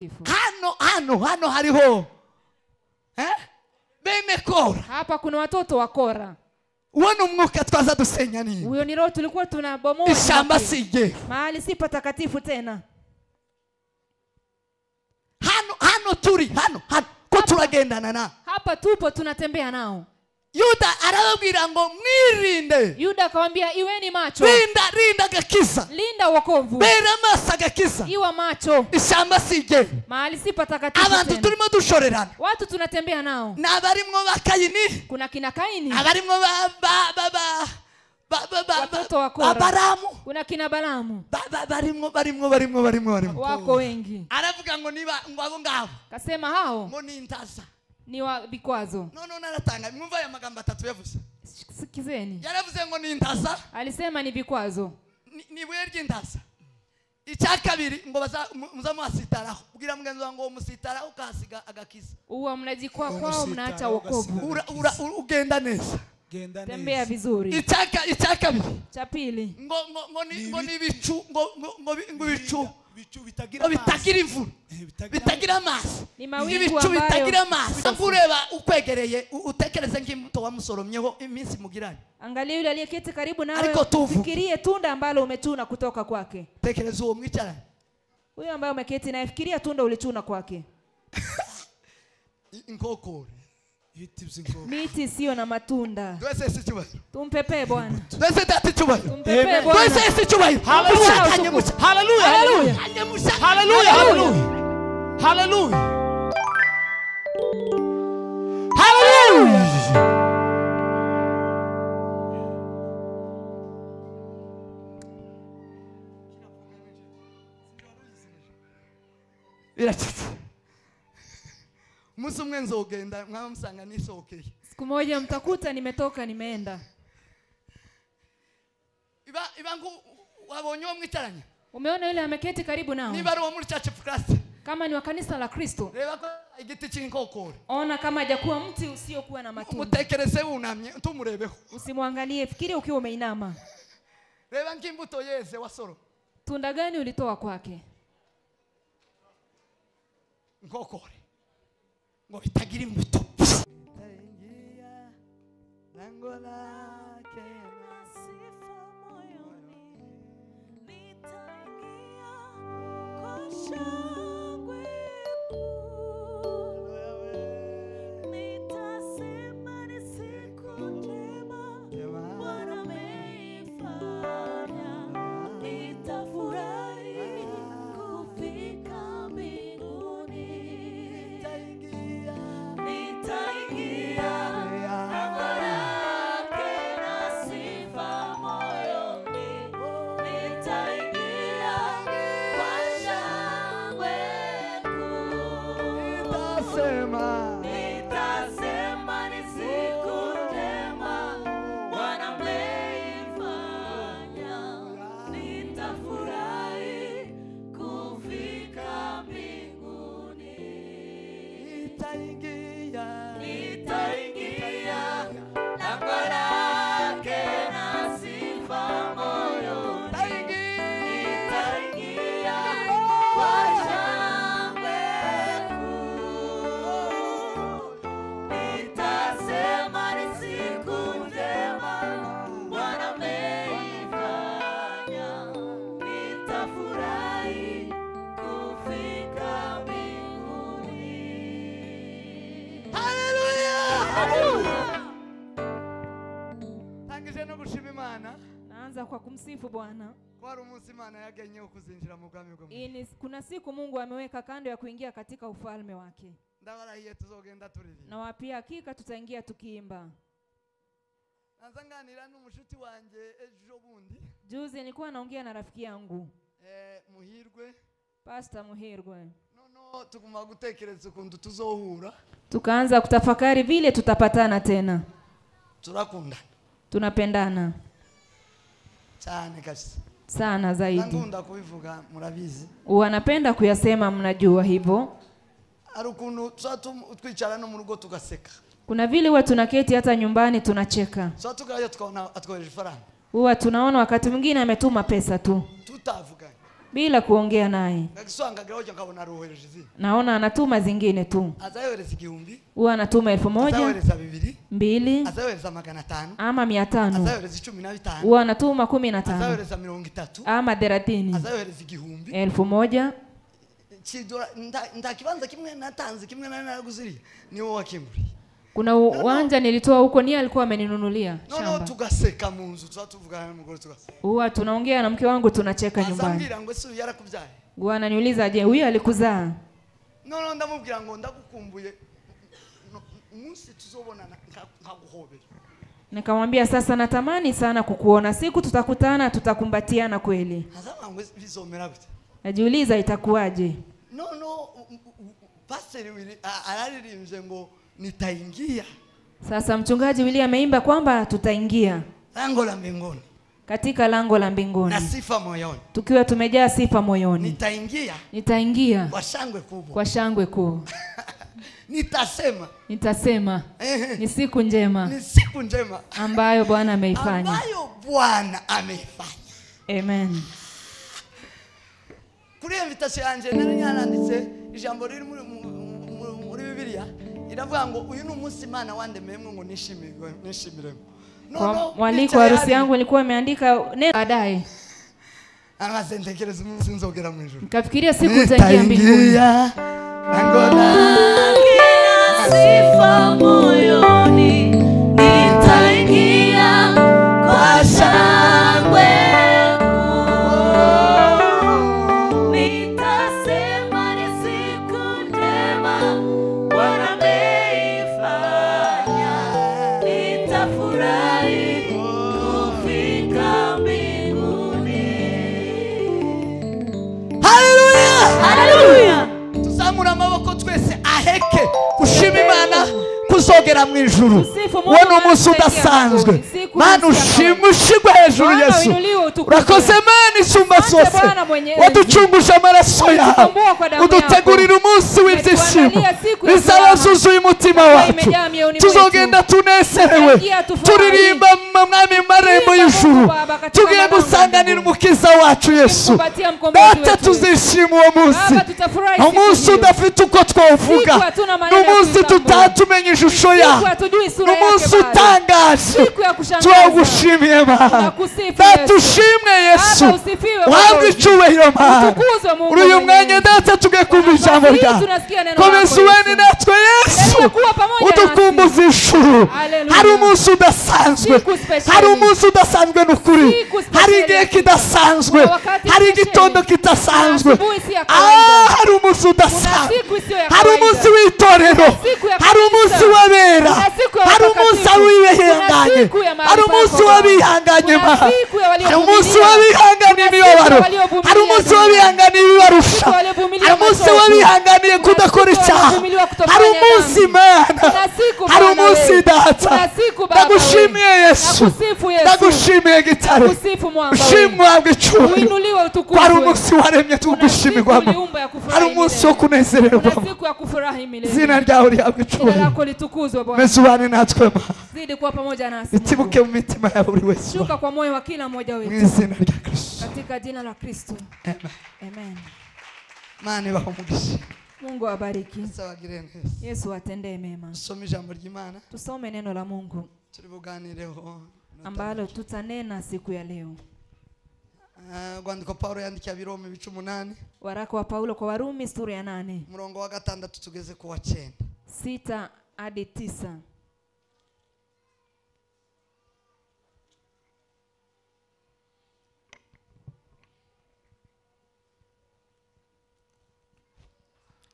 Hano hano hano hariho bene Kora. Hapa kuna watoto wa Kora. Uwo ni umwuka twaza dusenya nini? Huyo ni roho tulikuwa tunabomoa. Ishamba sije. Mahali si patakatifu tena. Hano hano turi hano hano ko turagendana na. Hapa tupo tunatembea nao. Yuda arababwira ngo mwirinde. Yuda akamwambia iweni macho. Rinda rinda agakiza. Linda wokovu. Bera maso agakiza. Iwa macho. Ishamba sije. Mahali si patakatifu. Abantu turimo dushorerana. Watu tunatembea nao. Na abarimwo ba Kayini. Kuna kina Kaini. Abarimwo ba ba ba ba ba ba watoto wa Kora. Abaramu. Kuna kina Balamu. Ba ba barimwo barimwo barimwo barimwo barimwo. Wako wengi. Aravuga ngo niba ngo abo ngabo. Kasema hao. Ngo ni intaza. Ni wa vikwazo. No no naratanga mwumva ya magambo atatu yavuze. Sikizeni. Yaravuze ngo ni intaza. Alisema ni vikwazo. Ni ibuye ry'intaza. Icya kabiri ngo muzamuhasitaraho. Ubwira mugenzi wangu ngo musitaraho ukahasiga agakiza. Uwa mnajikwaa kwao mnaacha wokovu. Ugenda neza. Genda neza. Tembea vizuri. Icya kabiri. Cha pili. Ngo ngo ngo ni ibicu ngo ngo ngo ibicu bicu bitagira bitagira imvura. Bitagira amazi. Ni mawingu ambayo bitagira amazi. Ureba ukwegereye utekereze nk'imbuto wamusoromyeho iminsi mugiranye. Angalia yule aliyeketi karibu nawe, fikirie tunda ambalo umetuna kutoka kwake. Tekereza uwo mwicaranye. Huyo ambaye umeketi naye fikiria tunda ulichuna kwake. Inkokore. Miti sio na matunda. Twese isi cyubahiro. Tumpepee Bwana. Twese dati cyubahiro. Tumpepee Bwana. Twese isi cyubahiro. Haleluya. Haleluya. Haleluya. Haleluya. Haleluya. Haleluya. Biracitse. Umunsi umwe nzogenda mwaba musanga nisohokeye. Siku moja mtakuta nimetoka nimeenda. Iba iba ngo wabonye uwo mwicaranye. Umeona yule ameketi karibu nao. Niba ari uwo muri Church of Christ. Kama ni wa kanisa la Kristo. Reba ko igiti cy'inkokore. Ona kama hajakuwa mti usiokuwa na matunda. Umutekereze wunamye tumurebeho. Usimwangalie, fikiri ukiwa umeinama. Reba nk'imbuto yeze wasoro. Tunda gani ulitoa kwake? Inkokore. Ngo bitagira imbuto. Nitaingia lango lake na sifa moyoni, nitaingia kwa shangwe kuu, nitasema ni siku njema Bwana ameifanya, nitafurahi kufika mbinguni. Nitaingia lango lake na sifa moyoni, nitaingia kwa shangwe kuu, nitasema ni siku njema Bwana ameifanya, nitafurahi kufika mbinguni. Nitaingia lango lake na sifa moyoni, nitaingia kwa shangwe kuu, nitasema ni siku njema Bwana ameifanya, nitafurahi kufika mbinguni. Haleluya. Haleluya. Tangije no gushima Imana. Naanza kwa kumsifu Bwana. Ko hari umunsi Imana yagenye wo kuzinjira mu bwami bwo. Kuna siku Mungu ameweka kando ya kuingia katika ufalme wake. Ndabarahiye tuzogenda turirimba. Na wapia hakika tutaingia tukiimba. Naza nganira n'umushuti wanje ejo bundi. Juzi nilikuwa naongea na rafiki yangu. Muhirwe. Pastor Muhirwe. No tuguma gutekereza ukuntu tuzohura. Tukaanza kutafakari vile tutapatana tena. Turakundana. Tunapendana. Cyane kabisa. Sana zaidi. Ndakunda kubivuga murabizi. Wanapenda kuyasema mnajua hivyo. Ari ukuntu twicara no mu rugo tugaseka. Kuna vile huwa tunaketi hata nyumbani tunacheka. Sasa tukaja tukaona atwohereje ifaranga. Huwa tunaona wakati mwingine ametuma pesa tu. Tutavuganye. Bila kuongea naye. Naona anatuma zingine tu. Huwa anatuma 1000, 2, ama 500. Huwa anatuma 15 ama 30. 1000. Kuna uwanja nilitoa huko, ni alikuwa ameninunulia shamba. Huwa tunaongea na mke wangu, tunacheka nyumbani. Huwa ananiuliza, je, huyu alikuzaa? Nikamwambia sasa natamani sana kukuona, siku tutakutana tutakumbatiana kweli. Najiuliza itakuwaje? Pastor araririmbye ngo nitaingia. Sasa mchungaji William ameimba kwamba tutaingia lango la mbinguni, katika lango la mbinguni, na sifa moyoni, tukiwa tumejaa sifa moyoni. Nitaingia, nitaingia kwa shangwe kubwa, kwa shangwe kuu. Nitasema, nitasema ni siku njema, ni siku njema ambayo Bwana ameifanya, ambayo Bwana ameifanya. Amen. Kuri invitation yanje nari naranditse ijambo riri muri Bibiliya iravuga ngo uyu ni umunsi Imana wandemeyemo ngo nishimirwe, nishimiremo. No, mwaliko wa harusi yangu nilikuwa nimeandika neno baadaye. Amazentekereza umunsi nzogera mu ijuru. Nikafikiria siku nitaingia mbinguni. Sifa moyoni nitaingia kwa shangwe kuu. Nitasema ni siku njema Bwana ameifanya, nitafurahi kufika mbinguni. Haleluya! Haleluya! Tuzamura amaboko twese aheke kushima Imana kuzogera mu ijuru. Wowe umunsi udasanzwe. Mana ushimwe hejuru Yesu. Urakoze Mana isumba zose. Waducunguje amaraso yawe. Udutegurira umunsi w'ibyishimo. Bizaba zuzuye umutima wacu. Tuzogenda tunezerewe. Turirimba Mwami marembo y'ijuru. Tugiye gusanganira umukiza wacu Yesu. Data tuzishima uwo munsi. Umunsi udafite uko twawuvuga. Umunsi tutatumenya ishusho yawe. Umunsi utangaje. Turagushimiye Mana. Data ushimwe Yesu. Uhabwe icyubahiro Mana. Uri uyu mwanya Data tugiye kumva ijambo ryawe. Komeza ubane natwe Yesu. Udukumbuze ijuru. Hari umunsi udasanzwe. Hari umunsi udasanzwe n'ukuri. Hari igihe kidasanzwe. Hari igitondo kidasanzwe. Hari umunsi udasanzwe. Hari umunsi w'itorero. Hari umunsi w'abera. Hari umunsi w'abihanganye. Hari umunsi w'abihanganye Mana. Hari umunsi w'abihanganiye imibabaro. Hari umunsi w'abihanganiye ibibarusha. Hari umunsi w'abihanganiye kudakora icyaha. Hari umunsi Mana. Hari umunsi Data. Ndagushimiye Yesu. Ndagushimiye Gitare. Ushimwe uhabwe icyubahiro. Hari umunsi waremye tugushimirwamo. Hari umunsi wo kunezererwamo. Izina ryawe rihabwe icyubahiro. Meza ubane natwe Mana. Zidi kuwa pamoja nasi. Itibuke mu mitima ya buri wese. Shuka kwa moyo wa kila mmoja wetu. Mu izina rya Kristo. Katika jina la Kristo. Amen. Amen. Mana ibahe umugisha. Mungu awabariki. Yesu abagirire neza. Yesu atendee mema. Tusome ijambo ry'Imana. Tusome neno la Mungu. Turi buganireho ambalo tutanena siku ya leo. Rwandiko Paulo yandikiye Abiroma ibice 8. Waraka wa Paulo kwa Warumi sura ya 8. Umurongo wa 6 tugeze ku wa 9. 6 hadi 9.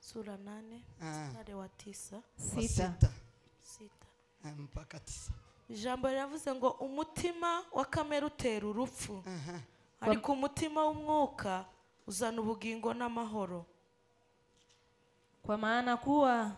Sura 8 mstari wa 9. 6 mpaka 9. Ijambo riravuze ngo umutima wa kamere utera urupfu, ariko umutima w'umwuka uzana ubugingo n'amahoro. Kwa maana kuwa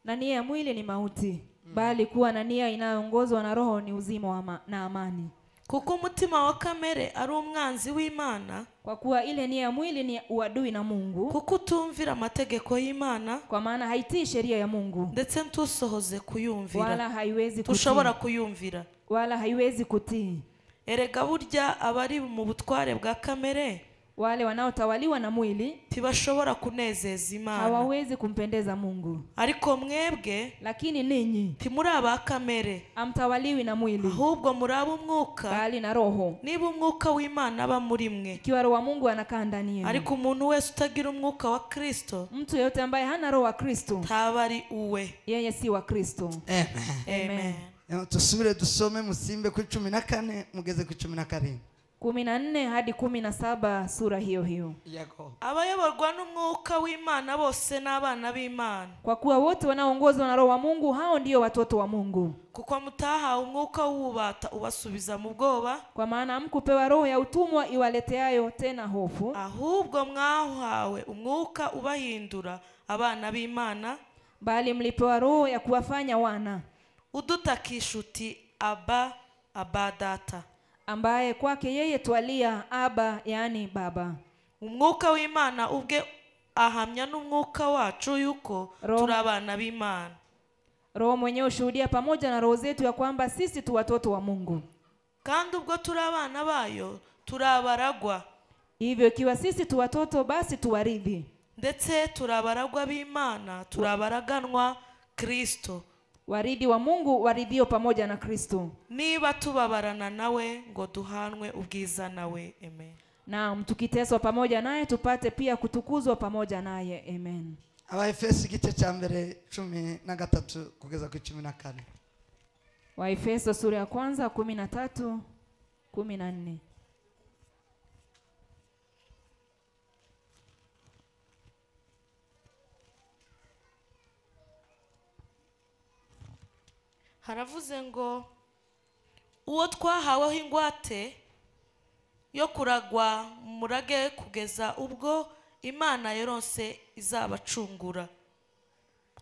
na nia ya mwili ni mauti, bali kuwa na nia inayoongozwa na roho ni uzima na amani. Kuko umutima wa kamere ari umwanzi w'Imana, kwa kuwa ile nia ya mwili ni uadui na Mungu, kuko utumvira amategeko y'Imana, kwa maana haitii sheria ya Mungu, ndetse ntusohoze kuyumvira, wala haiwezi kutii, tushobora kuyumvira, wala haiwezi kutii. Erega burya abari mu butware bwa kamere Wale wanaotawaliwa na mwili ntibashobora kunezeza Imana. Hawawezi kumpendeza Mungu. Ariko mwebwe, lakini ninyi ntimuri aba kamere, hamtawaliwi na mwili, ahubwo muri ab'umwuka, bali na roho. Niba umwuka w'Imana aba muri mwe. Ikiwa roho wa Mungu anakaa ndani yenu. Ariko umuntu wese utagira umwuka wa Kristo, mtu yeyote ambaye hana roho wa Kristo, ntaba ari uwe. Yeye si wa Kristo. Amen. Amen. Tusubire dusome musimbe ku 14 mugeze ku 17. 14 hadi 17 sura hiyo hiyo. Yego. Abayoborwa n'umwuka w'Imana bose n'abana b'Imana. Kwa kuwa wote wanaoongozwa na roho wa Mungu hao ndio watoto wa Mungu. Kuko mutahawe umwuka w'ububata ubasubiza mu bwoba, kwa maana hamkupewa roho ya utumwa iwaleteayo tena hofu, ahubwo mwahawe umwuka ubahindura abana b'Imana, bali mlipewa roho ya kuwafanya wana. Udutakisha uti Aba, Aba data, ambaye kwake yeye twalia Aba, yani baba. Umwuka w'Imana ubwe ahamya n'umwuka wacu yuko turi abana b'Imana. Roho mwenyewe ushuhudia pamoja na roho zetu ya kwamba sisi tu watoto wa Mungu. Kandi ubwo turi abana bayo turabaragwa. Hivyo ikiwa sisi tu watoto basi tuwaridhi. Ndetse turabaragwa b'Imana, turabaraganwa Kristo. Waridi wa Mungu waridhio pamoja na Kristo. Niba tubabarana nawe ngo duhanwe ubwiza nawe. Amen. Naam, tukiteswa pamoja naye tupate pia kutukuzwa pamoja naye. Amen. Abaefeso igice cya mbere 13 kugeza ku 14. Waefeso sura ya kwanza 13 14. Haravuze ngo uwo twahaweho ingwate yo kuragwa murage kugeza ubwo Imana yaronse izabacungura.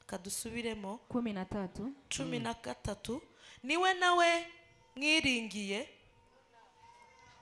Kadusubiremo 13 13. Niwe nawe mwiringiye,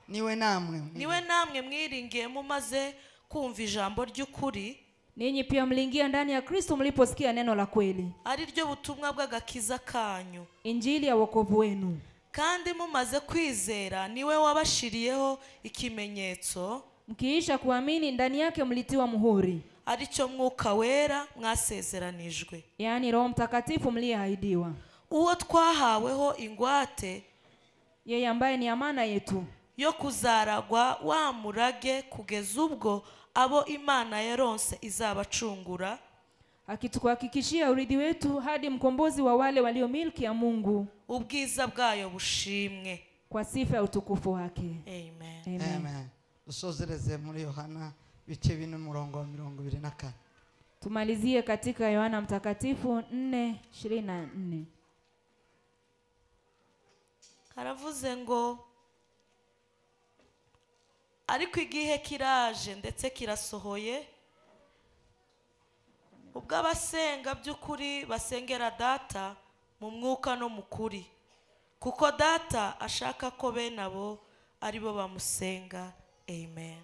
niwe namwe, niwe namwe mwiringiye mumaze kumva ijambo ry'ukuri. Ninyi pia mliingia ndani ya Kristo mliposikia neno la kweli, ari ryo butumwa bw'agakiza kanyu, injili ya wokovu wenu. Kandi mumaze kwizera niwe wabashiriyeho ikimenyetso, mkiisha kuamini ndani yake mlitiwa muhuri, aricyo mwuka wera mwasezeranijwe, yani Roho Mtakatifu mliyeahidiwa. Uwo twahaweho ingwate, yeye ambaye ni amana yetu, yo kuzaragwa wa murage kugeza ubwo abo Imana yaronse izabacungura, akituhakikishia urithi wetu hadi mkombozi wa wale walio milki ya Mungu, ubwiza bwayo bushimwe kwa sifa ya utukufu wake. Amen. Amen. Amen. Dusozereze muri Yohana bice bine umurongo wa 24. Tumalizie katika Yohana Mtakatifu 4:24. Haravuze ngo ariko igihe kiraje ndetse kirasohoye ubwo abasenga by'ukuri basengera data mu mwuka no mu kuri, kuko data ashaka ko bene abo aribo bamusenga. Amen.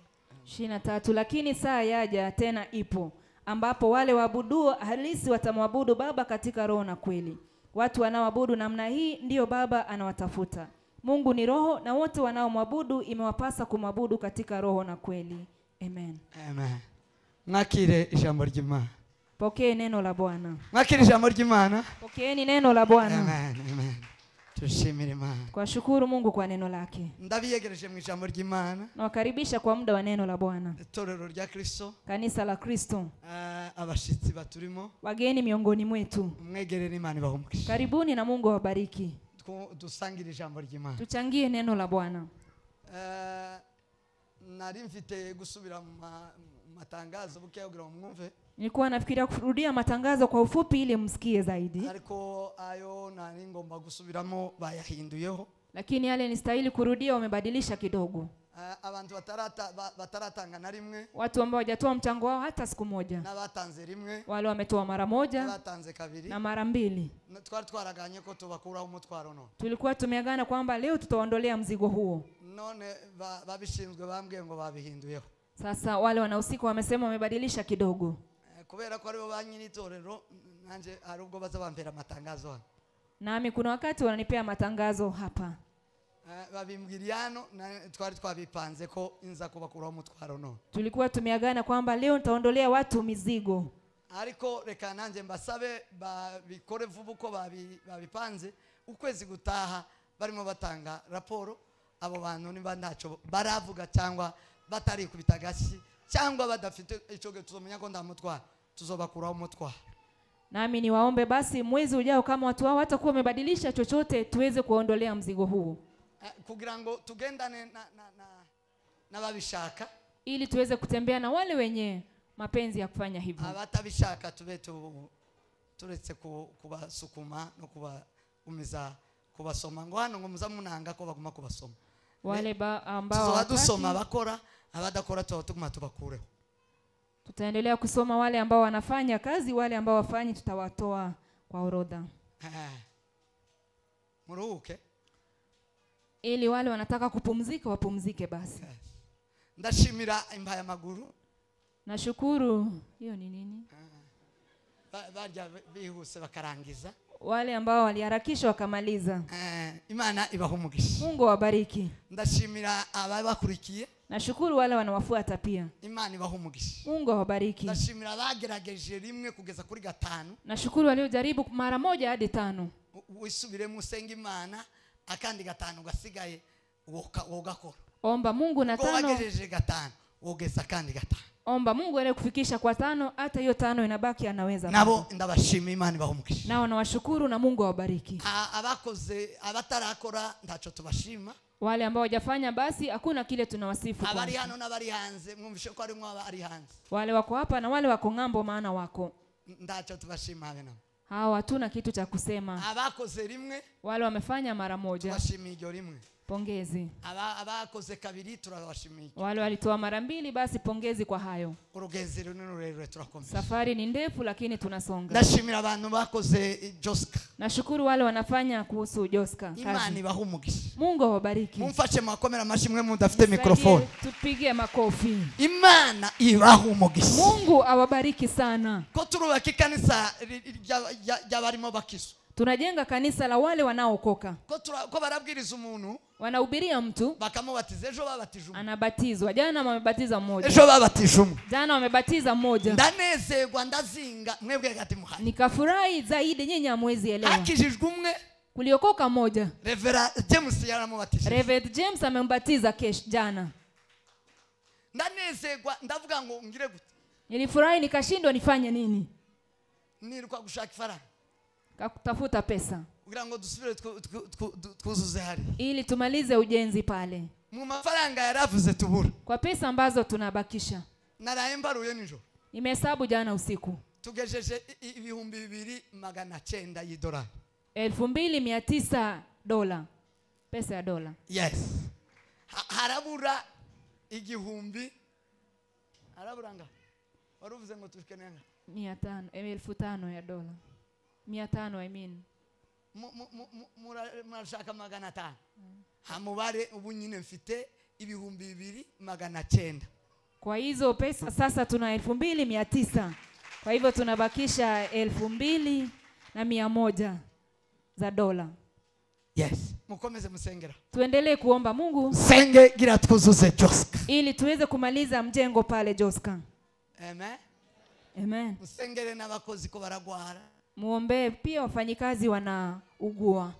23. Lakini saa yaja tena ipo ambapo wale waabuduo halisi watamwabudu Baba katika roho na kweli. Watu wanaoabudu namna hii ndio Baba anawatafuta. Mungu ni roho na wote wanaomwabudu imewapasa kumwabudu katika roho na kweli. Amen. Amen. Mwakire ijambo ry'Imana. Pokee neno la Bwana. Mwakire ijambo ry'Imana. Pokeeni neno la Bwana. Amen. Amen. Tushimire Imana. Kwa shukuru Mungu kwa neno lake. Ndabiyegereje mu ijambo ry'Imana. Nawakaribisha kwa muda wa neno la Bwana. Itorero rya Kristo. Kanisa la Kristo. Abashitsi baturimo. Wageni miongoni mwetu. Mwegerere Imana ibahumugishe. Karibuni na Mungu awabariki. Dusangire ijambo ry'Imana. Tuchangie neno la Bwana. Nari mfite gusubira mu matangazo buke kugira ngo mwumve. Nilikuwa nafikiria kurudia matangazo kwa ufupi ili msikie zaidi. Ariko ayo nari ngomba gusubiramo bayahinduyeho. Lakini yale nistahili kurudia wamebadilisha kidogo. Abantu bataratanga na rimwe. Watu ambao hawajatoa mchango wao hata siku moja. N'abatanze rimwe. Wale wametoa mara moja. N'abatanze kabiri. Na mara mbili. Twari twaraganye ko tubakuraho umutwaro none. Tulikuwa tumeagana kwamba leo tutaondolea mzigo huo. None babishinzwe bambwiye ngo babihinduyeho. Sasa wale wanahusika wamesema wamebadilisha kidogo. Kubera ko aribo ba nyiritorero nanje ari ubwo baza bampera matangazo hano. Nami kuna wakati wananipea matangazo hapa. Babimbwiriano na twari twabipanze ko inza kubakuraho umutwaro none. Tulikuwa tumeagana kwamba leo nitaondolea watu mizigo. Ariko reka nanjye mbasabe babikore vuba uko babipanze ukwezi gutaha barimo batanga raporo abo bantu niba ntacyo baravuga cyangwa batarikubita agashyi cyangwa badafite icyo tuzomenya ko ndamutwara tuzobakuraho umutwaro. Nami niwaombe basi mwezi ujao kama watu hao hatakuwa wamebadilisha chochote tuweze kuondolea mzigo huu. Kugira ngo tugendane na babishaka ili tuweze kutembea na wale wenye mapenzi ya kufanya hivyo. Abatabishaka tube turetse kubasukuma no kubaumiza kubasoma ngo hano ngo muzamunanga ko baguma kubasoma. Wale ambao tuzadusoma bakora abadakora tuguma tubakureho. Tutaendelea kusoma wale ambao wanafanya kazi, wale ambao wafanyi tutawatoa kwa orodha. Muruhuke. Ili wale wanataka kupumzika wapumzike basi. Yes. Ndashimira imbaya maguru. Nashukuru. Hiyo ni nini? Barya bihuse bakarangiza. Wale ambao waliharakisha wakamaliza. Imana ibaha umugisha. Mungu awabariki. Ndashimira ababakurikiye. Nashukuru wale wanawafuata pia. Imana ibaha umugisha. Mungu awabariki. Ndashimira abagerageje rimwe kugeza kuri 5. Nashukuru waliojaribu mara moja hadi 5. Wisubire musenga Imana akandi 5 gasigaye wogakora. Omba Mungu na 5. Wagejeje 5 wogeza kandi 5. Omba Mungu ale kufikisha kwa 5, hata hiyo 5 inabaki anaweza. Nabo ndabashima Imana ibaha umugisha. Nao nawashukuru na Mungu awabariki. Abakoze abatarakora ntaco tubashima. Wale ambao hawajafanya basi hakuna kile tunawasifu. Abari hano n'abari hanze mwumvishe ko arimo abari hanze. Wale wako hapa na wale wako ngambo maana wako. Ndacho tubashima habe nabo. Hawa hatuna kitu cha kusema. Abakoze rimwe wale wamefanya mara moja. Tubashimiye iryo rimwe. Pongezi. Abakoze kabiri turabashimiye. Wale walitoa mara 2 basi pongezi kwa hayo. Urugenzi runini rurerure turakomeza. Safari ni ndefu lakini tunasonga. Ndashimira abantu bakoze Joska. Nashukuru wale wanafanya kuhusu Joska. Imana ibahe umugisha. Mungu awabariki. Mumfashe mwakomera amashyi mwe mudafite mikrofone. Tupige makofi. Imana ibahe umugisha. Mungu awabariki sana. Ko turubaka ikanisa ry'abarimo bakizwa. Tunajenga kanisa la wale wanaookoka. Ko barabwiriza umuntu, wanahubiria mtu, bakamubatiza ejo babatije umwe. Anabatizwa. Jana wamebatiza mmoja. Ejo babatije umwe. Jana wamebatiza mmoja. Ndanezerwa ndazinga mwebwe gati muhari. Nikafurahi zaidi nyinyi hamwezi elewa. Hakijijwe umwe, kuliokoka mmoja. Reverend James yaramubatije. Reverend James amembatiza kesho jana. Ndanezerwa ndavuga ngo ngire gute. Nilifurahi nikashindwa nifanye nini? Niruka gushaka ifaranga. Kutafuta pesa. Kugira ngo dusubire twuzuze hari. Ili tumalize ujenzi pale. Mu mafaranga yaravuze tubura. Kwa pesa ambazo tunabakisha. Naraye mbaruye nijoro. Nimehesabu jana usiku. Tugejeje 2900 y'idolari. 2900 dola. Pesa ya dola. Yes. Harabura 1000. Harabura nga. Waruvuze ngo tushike nanga. 500, 5000 ya dola. 500 I mean. Murashaka 500. Hamubare ubu nyine mfite 2900. Kwa hizo pesa sasa tuna 2900. Kwa hivyo tunabakisha 2100 za dola. Yes. Mukomeze musengera. Tuendelee kuomba Mungu. Senge gira twuzuze Joska. Ili tuweze kumaliza mjengo pale Joska. Amen. Amen. Musengere n'abakozi ko baragwara. Muombe pia wafanyikazi wanaugua.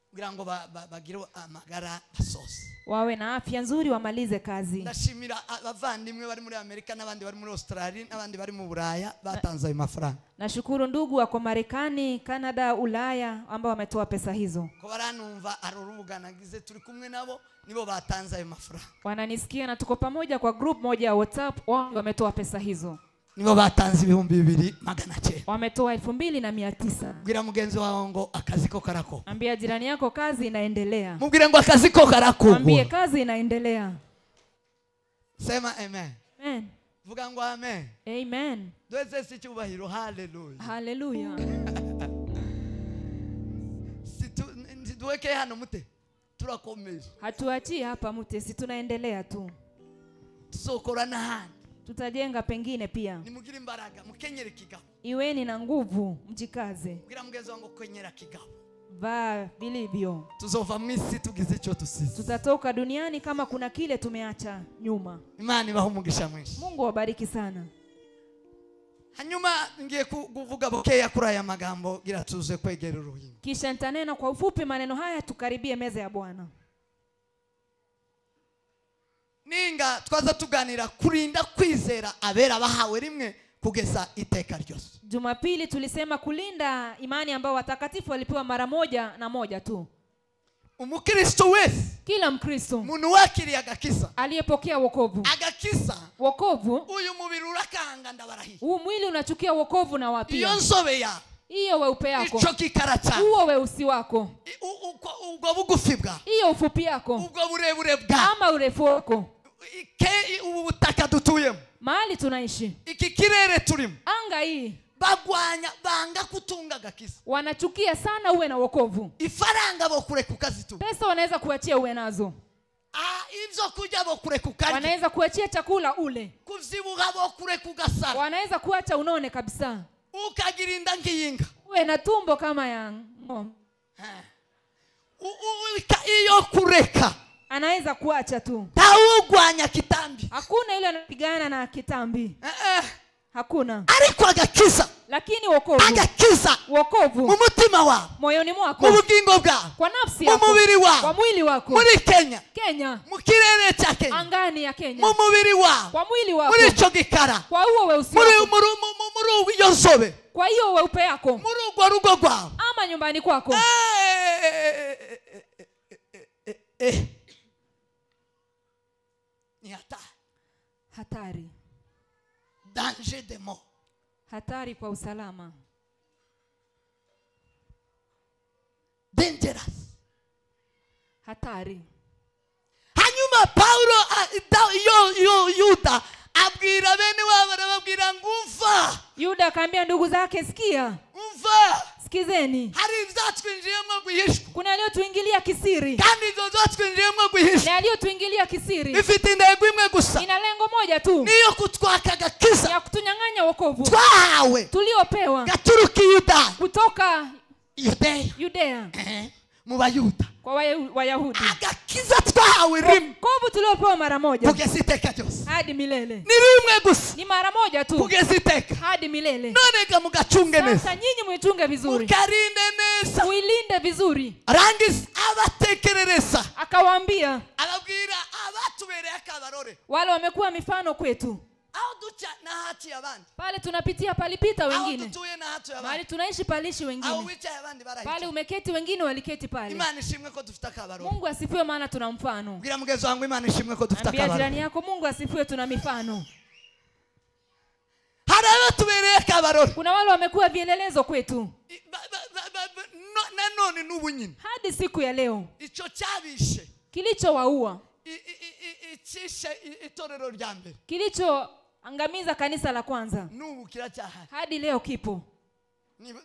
Kugira ngo bagire amagara asose. Wawe na afya nzuri wamalize kazi. Ndashimira abavandimwe bari muri Amerika n'abandi bari muri Australia n'abandi bari mu Buraya batanze ayo mafaranga. Nashukuru ndugu wako Marekani, Canada, Ulaya ambao wametoa pesa hizo. Ko baranumva arurubuga nagize turi kumwe nabo nibo batanze ayo mafaranga. Wananisikia na tuko pamoja kwa group moja ya WhatsApp, wao wametoa pesa hizo. Nibo batanze 2900. Wametoa 2900. Bwira mugenzi wawe ngo akazi ko karako. Ambia jirani yako kazi inaendelea. Mubwire ngo akazi ko karako. Ambie kazi inaendelea. Sema amen. Amen. Vuga ngo amen. Amen. Duweze si cyubahiro hallelujah. Hallelujah. Siduweke hano mute. Turakomeje. Hatuachii hapa mute, si tunaendelea tu. Tuzokora n'ahandi. Tutajenga pengine pia. Nimugire imbaraga, mukenyere kigabo. Iweni na nguvu, mjikaze. Bwira mugenzi wangu kenyera kigabo. Vaa vilivyo. Tuzova mu isi tugize icyo tusize. Tutatoka duniani kama kuna kile tumeacha nyuma. Imana ibahe umugisha mwinshi. Mungu awabariki sana. Hanyuma ngiye kuvuga bukeya kuri aya magambo gira tuze kwegera uruhimbi. Kisha nitanena kwa ufupi maneno haya tukaribie meza ya Bwana. Ninga twaza tuganira kurinda kwizera abera bahawe rimwe kugeza iteka ryose. Jumapili tulisema kulinda imani ambayo watakatifu walipewa mara moja na moja tu. Umukristo wese, kila Mkristo, muntu wakiriye agakiza, aliyepokea wokovu, agakiza wokovu, uyu mubiri urakanga ndabarahiye. Huu mwili unachukia wokovu na wapia. Iyo nzobe ya hiyo weupe yako, ico kikara cyawe, huo weusi wako, ubwo bugufi bwa, hiyo ufupi yako, ubwo burebure bwa, ama urefu wako, ubu butaka dutuyemo, mahali tunaishi, iki kirere turimo, anga hii, bagwanya banga kutunga agakiza. Wanachukia sana uwe na wokovu. Ifaranga bokureka ukazitunga. Pesa wanaweza kuachia uwe nazo. Ibyo kurya bokureka ukarya. Wanaweza kuachia chakula ule. Kuvyibuha bokureka ugasara. Wanaweza kuacha unone kabisa. Ukagirinda nk'iyinka. Uwe na tumbo kama ya ng'ombe. Iyo kureka. Anaweza kuacha tu. Tawugwanya kitambi. Hakuna ile anapigana na kitambi. Hakuna. Ariko agakiza. Lakini wokovu. Agakiza. Wokovu. Mu mutima wawe. Moyoni mwako. Mu bugingo bwawe. Kwa nafsi yako. Mu mubiri wawe. Kwa mwili wako. Muri Kenya. Kenya. Mu kirere cya Kenya. Angani ya Kenya. Mu mubiri wawe. Kwa mwili wako. Muri ico gikara. Kwa huo weusi wako. Muri iyo nzobe. Kwa hiyo weupe yako. Muri urwo rugo rwawe. Ama nyumbani kwako. Ni hatari. Hatari. Danger de mort. Hatari kwa usalama. Dangerous. Hatari. Hanyuma Paulo Yuda abwira bene wabo arababwira ngo umva. Yuda akaambia ndugu zake, sikia. Umva. Sikizeni. Hari ivyatwinjiyemo guhishwa. Kuna yaliyotuingilia kisiri. Kandi ivyo vyatwinjiyemo guhishwa. Na yaliyotuingilia kisiri. Bifite intego imwe gusa. Ina lengo moja tu. Niyo kutwaka agakiza. Ya kutunyang'anya wokovu. Twahawe. Tuliopewa. Gaturuka Yuda. Kutoka Yudea. Yudea. Mu Bayuda. Kwa Wayahudi. Agakiza twahawe rimwe. Wokovu tuliopewa mara moja. Kugeza iteka ryose. Hadi milele. Ni rimwe gusa. Ni mara moja tu. Kugeza iteka. Hadi milele. None ga mugacunge neza. Sasa nyinyi muichunge vizuri. Mukarinde neza. Muilinde vizuri. Arangiza abatekerereza. Akawaambia. Ababwira abatubereye akabarore. Wale wamekuwa mifano kwetu. Aho duca na hati abandi. Pale tunapitia palipita wengine. Aho dutuye na hati abandi. Mahali tunaishi palishi wengine. Aho wicaye abandi barahita. Pale umeketi wengine waliketi pale. Imana ishimwe ko dufite akabarore. Mungu asifiwe maana tuna mfano. Bwira mugenzi wangu Imana ishimwe ko dufite akabarore. Ambia jirani yako Mungu asifiwe tuna mifano. Hari abatubereye akabarore. Kuna wale wamekuwa vielelezo kwetu. Nanone n'ubu nyine. Hadi siku ya leo. Ico cyabishe. Kilichowaua. Icishe itorero rya mbere. Kilicho angamiza kanisa la kwanza. N'ubu kiracyahari. Hadi leo kipo.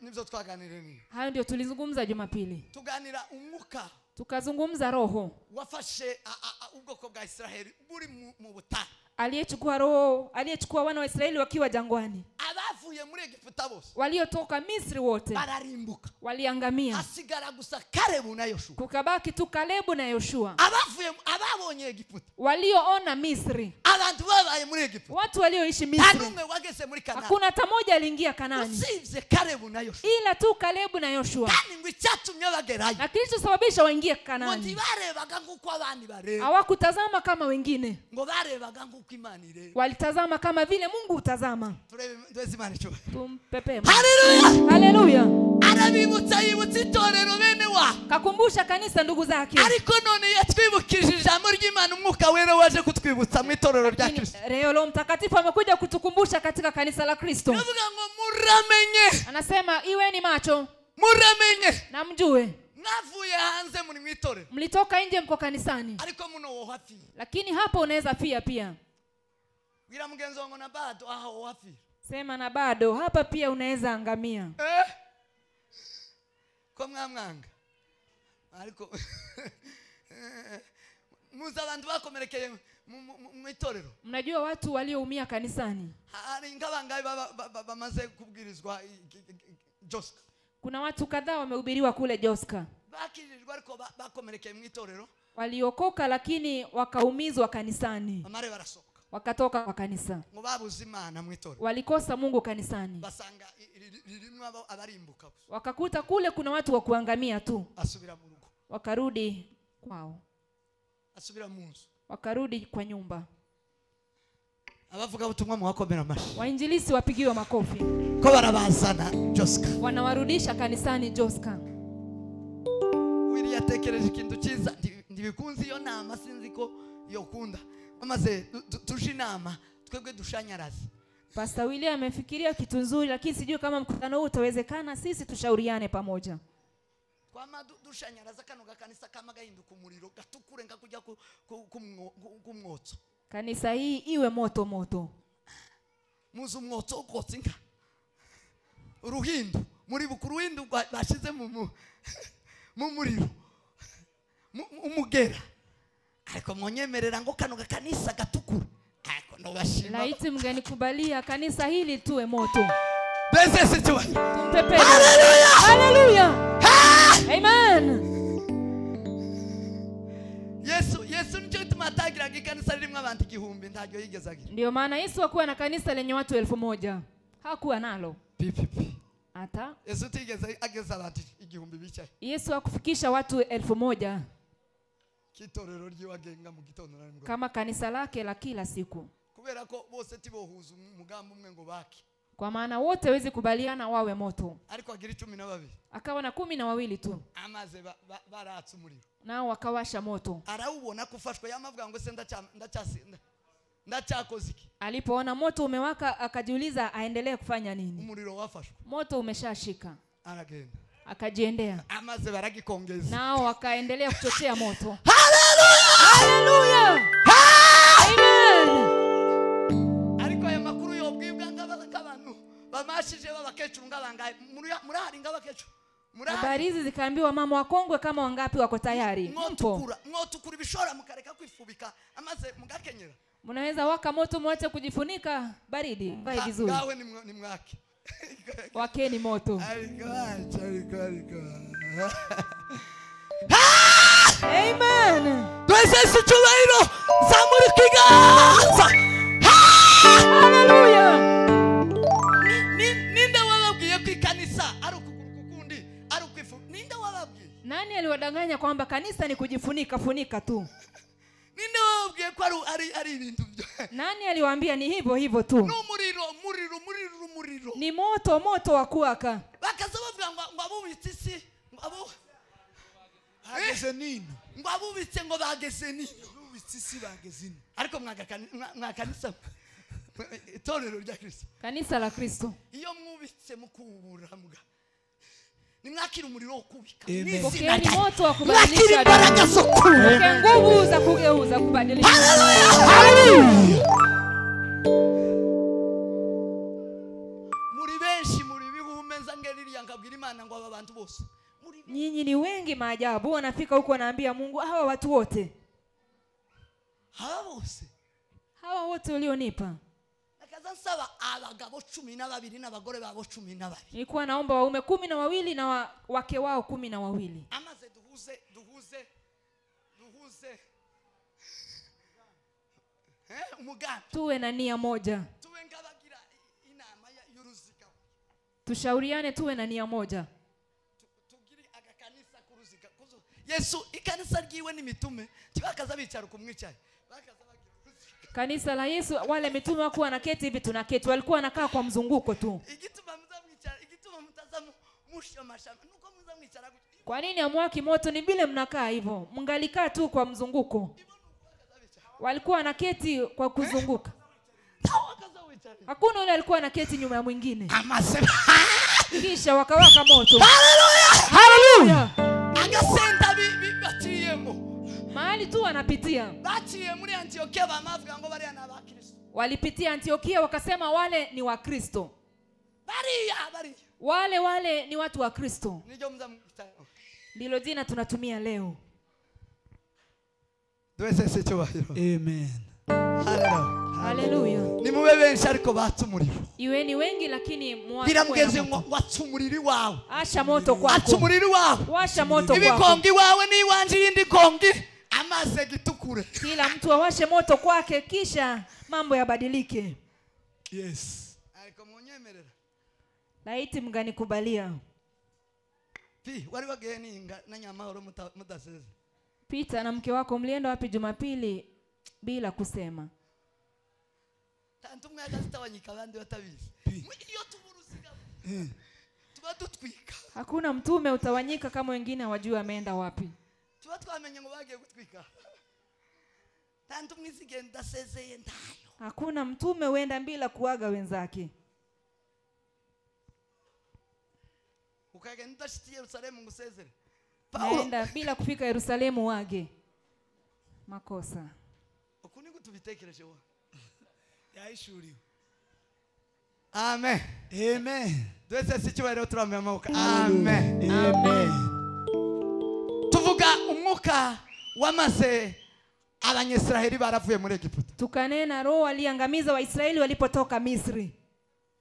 Nibyo twaganiriye nini? Hayo ndio tulizungumza Jumapili. Tuganira umwuka. Tukazungumza roho. Wafashe ubwoko bwa Israeli buri mu butayu. Aliyechukua roho, aliyechukua wana wa Israeli wakiwa jangwani. Abavuye muri Egiputa bose. Waliotoka Misri wote. Bararimbuka. Waliangamia. Hasigara gusa Kalebu na Yoshua. Kukabaki tu Kalebu na Yoshua. Abavuye ababonye Egiputa. Walioona Misri. Abantu babaye muri Egiputa. Watu walioishi Misri. Nta wageze muri Kanani. Hakuna hata mmoja aliingia Kanani. Usivye Kalebu na Yoshua. Ila tu Kalebu na Yoshua. Kandi ngo icyatumye bagerayo. Na kilichosababisha waingie Kanani. Ngo ntibarebaga nkuko abandi bareba. Hawakutazama kama wengine. Ngo barebaga nkuko Imana ireba. Walitazama kama vile Mungu hutazama. Tumpepe. Haleluya. Haleluya. Arabibutsa yibutsa itorero bene wa. Kakumbusha kanisa ndugu zake. Ariko none yatwibukije ijambo ry'Imana umwuka wera waje kutwibutsa mu itorero rya Kristo. Leo Roho Mtakatifu amekuja kutukumbusha katika kanisa la Kristo. Ndavuga ngo muramenye. Anasema iweni macho. Muramenye. Na mjue. Mwavuye hanze muri mu itorero. Mlitoka nje mko kanisani. Ariko muno wohafira. Lakini hapo unaweza fia pia. Bwira mugenzi wangu na bado aho wohafira. Sema na bado hapa pia unaweza angamia. Ko mwamwanga. Ariko muza abantu bakomerekeye mu itorero. Mnajua watu walioumia kanisani. Hari ngabangaye bamaze kubwirizwa Joseph. Kuna watu kadhaa wamehubiriwa kule Joska. Bakirijwe ariko bakomerekeye mu itorero. Waliokoka lakini wakaumizwa kanisani. Amare barasohoka. Wakatoka kwa kanisa. Ngo babuze Imana mu itorero. Walikosa Mungu kanisani. Basanga ririmwe abarimbuka. Wakakuta kule kuna watu wa kuangamia tu. Asubira mu rugo. Wakarudi kwao. Asubira mu nzu. Wakarudi kwa nyumba. Abavuga ubutumwa muwakomera amashi. Wainjilisi wapigiwe makofi. Ko barabazana Joska. Wanawarudisha kanisani Joska. Wili yatekereje ikintu cyiza ndibikunze iyo nama sinzi ko yokunda. Amaze tuje inama twebwe dushanyaraze. Pastor William amefikiria kitu nzuri lakini sijui kama mkutano huu utawezekana, sisi tushauriane pamoja. Kwama dushanyaraza kano gakanisa kama gahinduka umuriro gatukure ngakujya kumwotso. Kanisa hii iwe moto moto. Muzu mwotso ukotsa inka. Uruhindu muri bukuruhindu bashize mu muriro. Umugera. Ariko mwonyemerera ngo kano gakanisa gatukura. Ariko no bashima. Laiti mngenikubalia kanisa hili tuwe moto. Bless us. Tumpepe. Hallelujah. Hallelujah. Amen. Yesu nicyo gituma atagiraga ikanisa ririmo abantu 1000 ntaryo yigeze agira. Ndio maana Yesu hakuwa na kanisa lenye watu 1000. Hakuwa nalo. PPP. Hata Yesu tigeze ageza abantu 1000 bicaye. Yesu hakufikisha watu 1000. Kitorero ryiwagenga mu gitondo na nimugoroba. Kama kanisa lake la kila siku. Kubera ko bose tibohuza umugambi umwe ngo bake. Kwa maana wote hawezi kubaliana wawe moto. Ariko agira 12. Akawa na 12 tu. Amaze baratsa umuriro. Nao wakawasha moto. Arawubona kufashwa yamavuga ngo se ndacyakoze iki. Alipoona moto umewaka akajiuliza aendelee kufanya nini. Umuriro wafashwe. Moto umeshashika. Aragenda. Akajiendea. Amaze baragikongeza. Nao wakaendelea kuchochea moto. Hallelujah! Hallelujah! Amen. Ariko aya makuru yobwibwa ng'abantu bamashije babakecuru ngabangaye murahari ngabakecuru. Habari hizi zikaambiwa mama wakongwe kama wangapi wako tayari. Mwotukura ibishora mukareka kwifubika amaze mugakenyera. Mnaweza waka moto mwache kujifunika baridi. Vae vizuri. Gawe ni mwake. Wakeni moto. Ariko. Amen. Twese cyubahiro zamuri kiganza. Hallelujah. Ninde wababwiye ko ikanisa ari ukuguru kukundi ari ukwifu? Ninde wababwiye? Nani aliwadanganya kwamba kanisa ni kujifunika funika tu? Ninde wababwiye ko ari ibintu byo? Nani aliwaambia ni hivyo hivyo tu? No muriro. Ni moto moto wa kuwaka. Bakaza bavuga ngo abubitse isi abo bageze nino. Ngo abubitse ngo bageze nino. Abubitse isi bageze nino. Ariko mwakanisa itorero rya Kristo. Kanisa la Kristo. Iyo mwubitse mukubura muga. Nimwakira umuriro wo kubika. Pokeeni moto wa kubadilisha. Imbaraga zo kubika. Nguvu za kugeuza kubadilisha. Hallelujah. Muri benshi muri bihumeza ngeririya nkabwira Imana ngo aba bantu bose. Nyinyi ni wengi maajabu, wanafika huko wanaambia Mungu hawa watu wote. Hawa bose. Hawa wote ulionipa. Nakaza nsaba abagabo 12 n'abagore babo 12. Nilikuwa naomba waume 12 na wake wao 12. Amaze duhuze. Umugambi. Tuwe na nia moja. Tuwe ngabagira inama y'uruzika. Tushauriane tuwe na nia moja. Tugiri agakanisa kuruzika. Yesu ikanisa ryiwe ni mitume tibakaza bicara kumwicaye. Bakaza bagira uruzika. Kanisa la Yesu wale mitume wakuwa wanaketi hivi tunaketi, walikuwa wanakaa kwa mzunguko tu. Igituma muzamwicara, igituma mutazamu mushamasha. Nuko muzamwicara. Kwa nini amwaki moto? Ni vile mnakaa hivyo. Mngalikaa tu kwa mzunguko. Walikuwa wanaketi kwa kuzunguka. Hakuna yule alikuwa anaketi nyuma ya mwingine. Kisha wakawaka moto. Hallelujah! Hallelujah! Agasenta batiyemo. Mahali tu wanapitia. Baciye muri Antiokia bamavuga ngo bariya n'abakristo. Walipitia Antiokia wakasema wale ni Wakristo. Bariya. Wale ni watu wa Kristo. Ndilo jina tunatumia leo. Amen. Hallelujah. Haleluya. Nimube benshi ariko batse umuriro. Iweni wengi lakini mwatse umuriro. Watse umuriro wawe. Asha moto kwako. Atse umuriro wawe. Washa moto kwako. Ibikongi wawe ni wanje yindi kongi amaze gitukure. Kila mtu awashe moto kwake kisha mambo yabadilike. Yes. Ariko munyemerera. Laiti mnganikubalia. Pi wari wageni na Nyamahoro mudaseze. Peter na mke wako mlienda wapi Jumapili bila kusema? Tantu mwagazitawanyika abandi batabizi. Iyo tuburuziga. Tuba dutwika. Hakuna mtume utawanyika kama wengine hawajui ameenda wapi. Tuba twamenye ngo bagiye gutwika. Tantu mwizigenda sezeye ndayo. Hakuna mtume wenda bila kuaga wenzake. Ukagenda shiti Yerusalemu ngusezere. Paulo naenda bila kufika Yerusalemu wage. Makosa. Ukuni kutubitekereje wa. Yaishuriwe. Amen. Amen. Twese sicyubahiro turamya amaboko. Amen. Amen. Tuvuga umwuka wamaze Abanyisraeli baravuye muri Egiputa. Tukanena roho aliangamiza Waisraeli walipotoka Misri.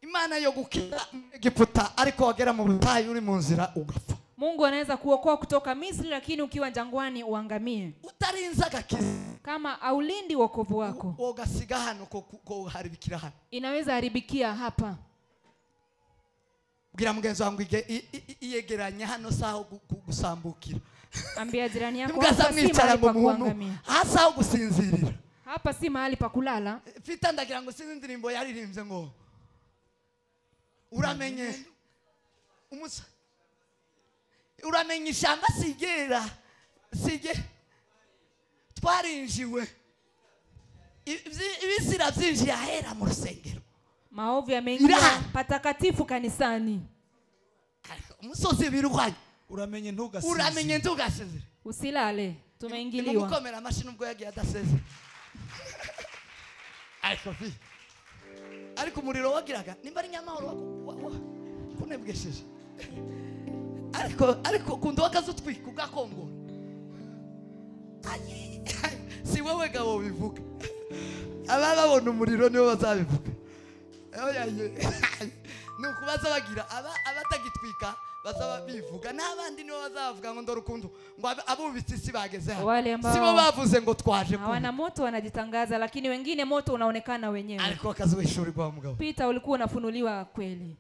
Imana yo gukira Egiputa ariko wagera mu butayu uri mu nzira ugapfa. Mungu anaweza kuokoa kutoka Misri lakini ukiwa jangwani uangamie. Utarinza agakiza. Kama aulindi wokovu wako. Ugasiga hano ko haribikira hano. Inaweza haribikia hapa. Bwira mugenzi wangu iyegeranya hano saho gusambukira. Ambia jirani yako hapa si mahali pa kuangamia. Hasa gusinzirira. Hapa si mahali pa kulala. Fita ndagira ngo sinzi indirimbo yaririmbye ngo uramenye umusa uramenye ishamba sigera sige twarinjiwe ibisira byinjiye ahera mu rusengero. Maovu yameingia patakatifu kanisani. Umusozi birwanya. Uramenye ntugasinzire. Uramenye ntugasinzire. Usilale, tumeingiliwa. Mukomera amashi nubwo yagiye adasezera. Ariko fi. Ariko umuriro wagiraga nimba ari Nyamahoro kunebwesheje. Ariko kundo wakazutwika ugakongora. Si wewe gabo bivuga. Aba babona umuriro nibo bazabivuga. Nuko bazabagira aba abatagitwika bazaba bivuga n'abandi nibo bazavuga ngo ndorukundo ngo abubitsi isi bageze hano. Sibo bavuze ngo twaje. Hawana moto wanajitangaza lakini wengine moto unaonekana wenyewe. Ariko akazi kwa mugabo. Peter ulikuwa unafunuliwa kweli.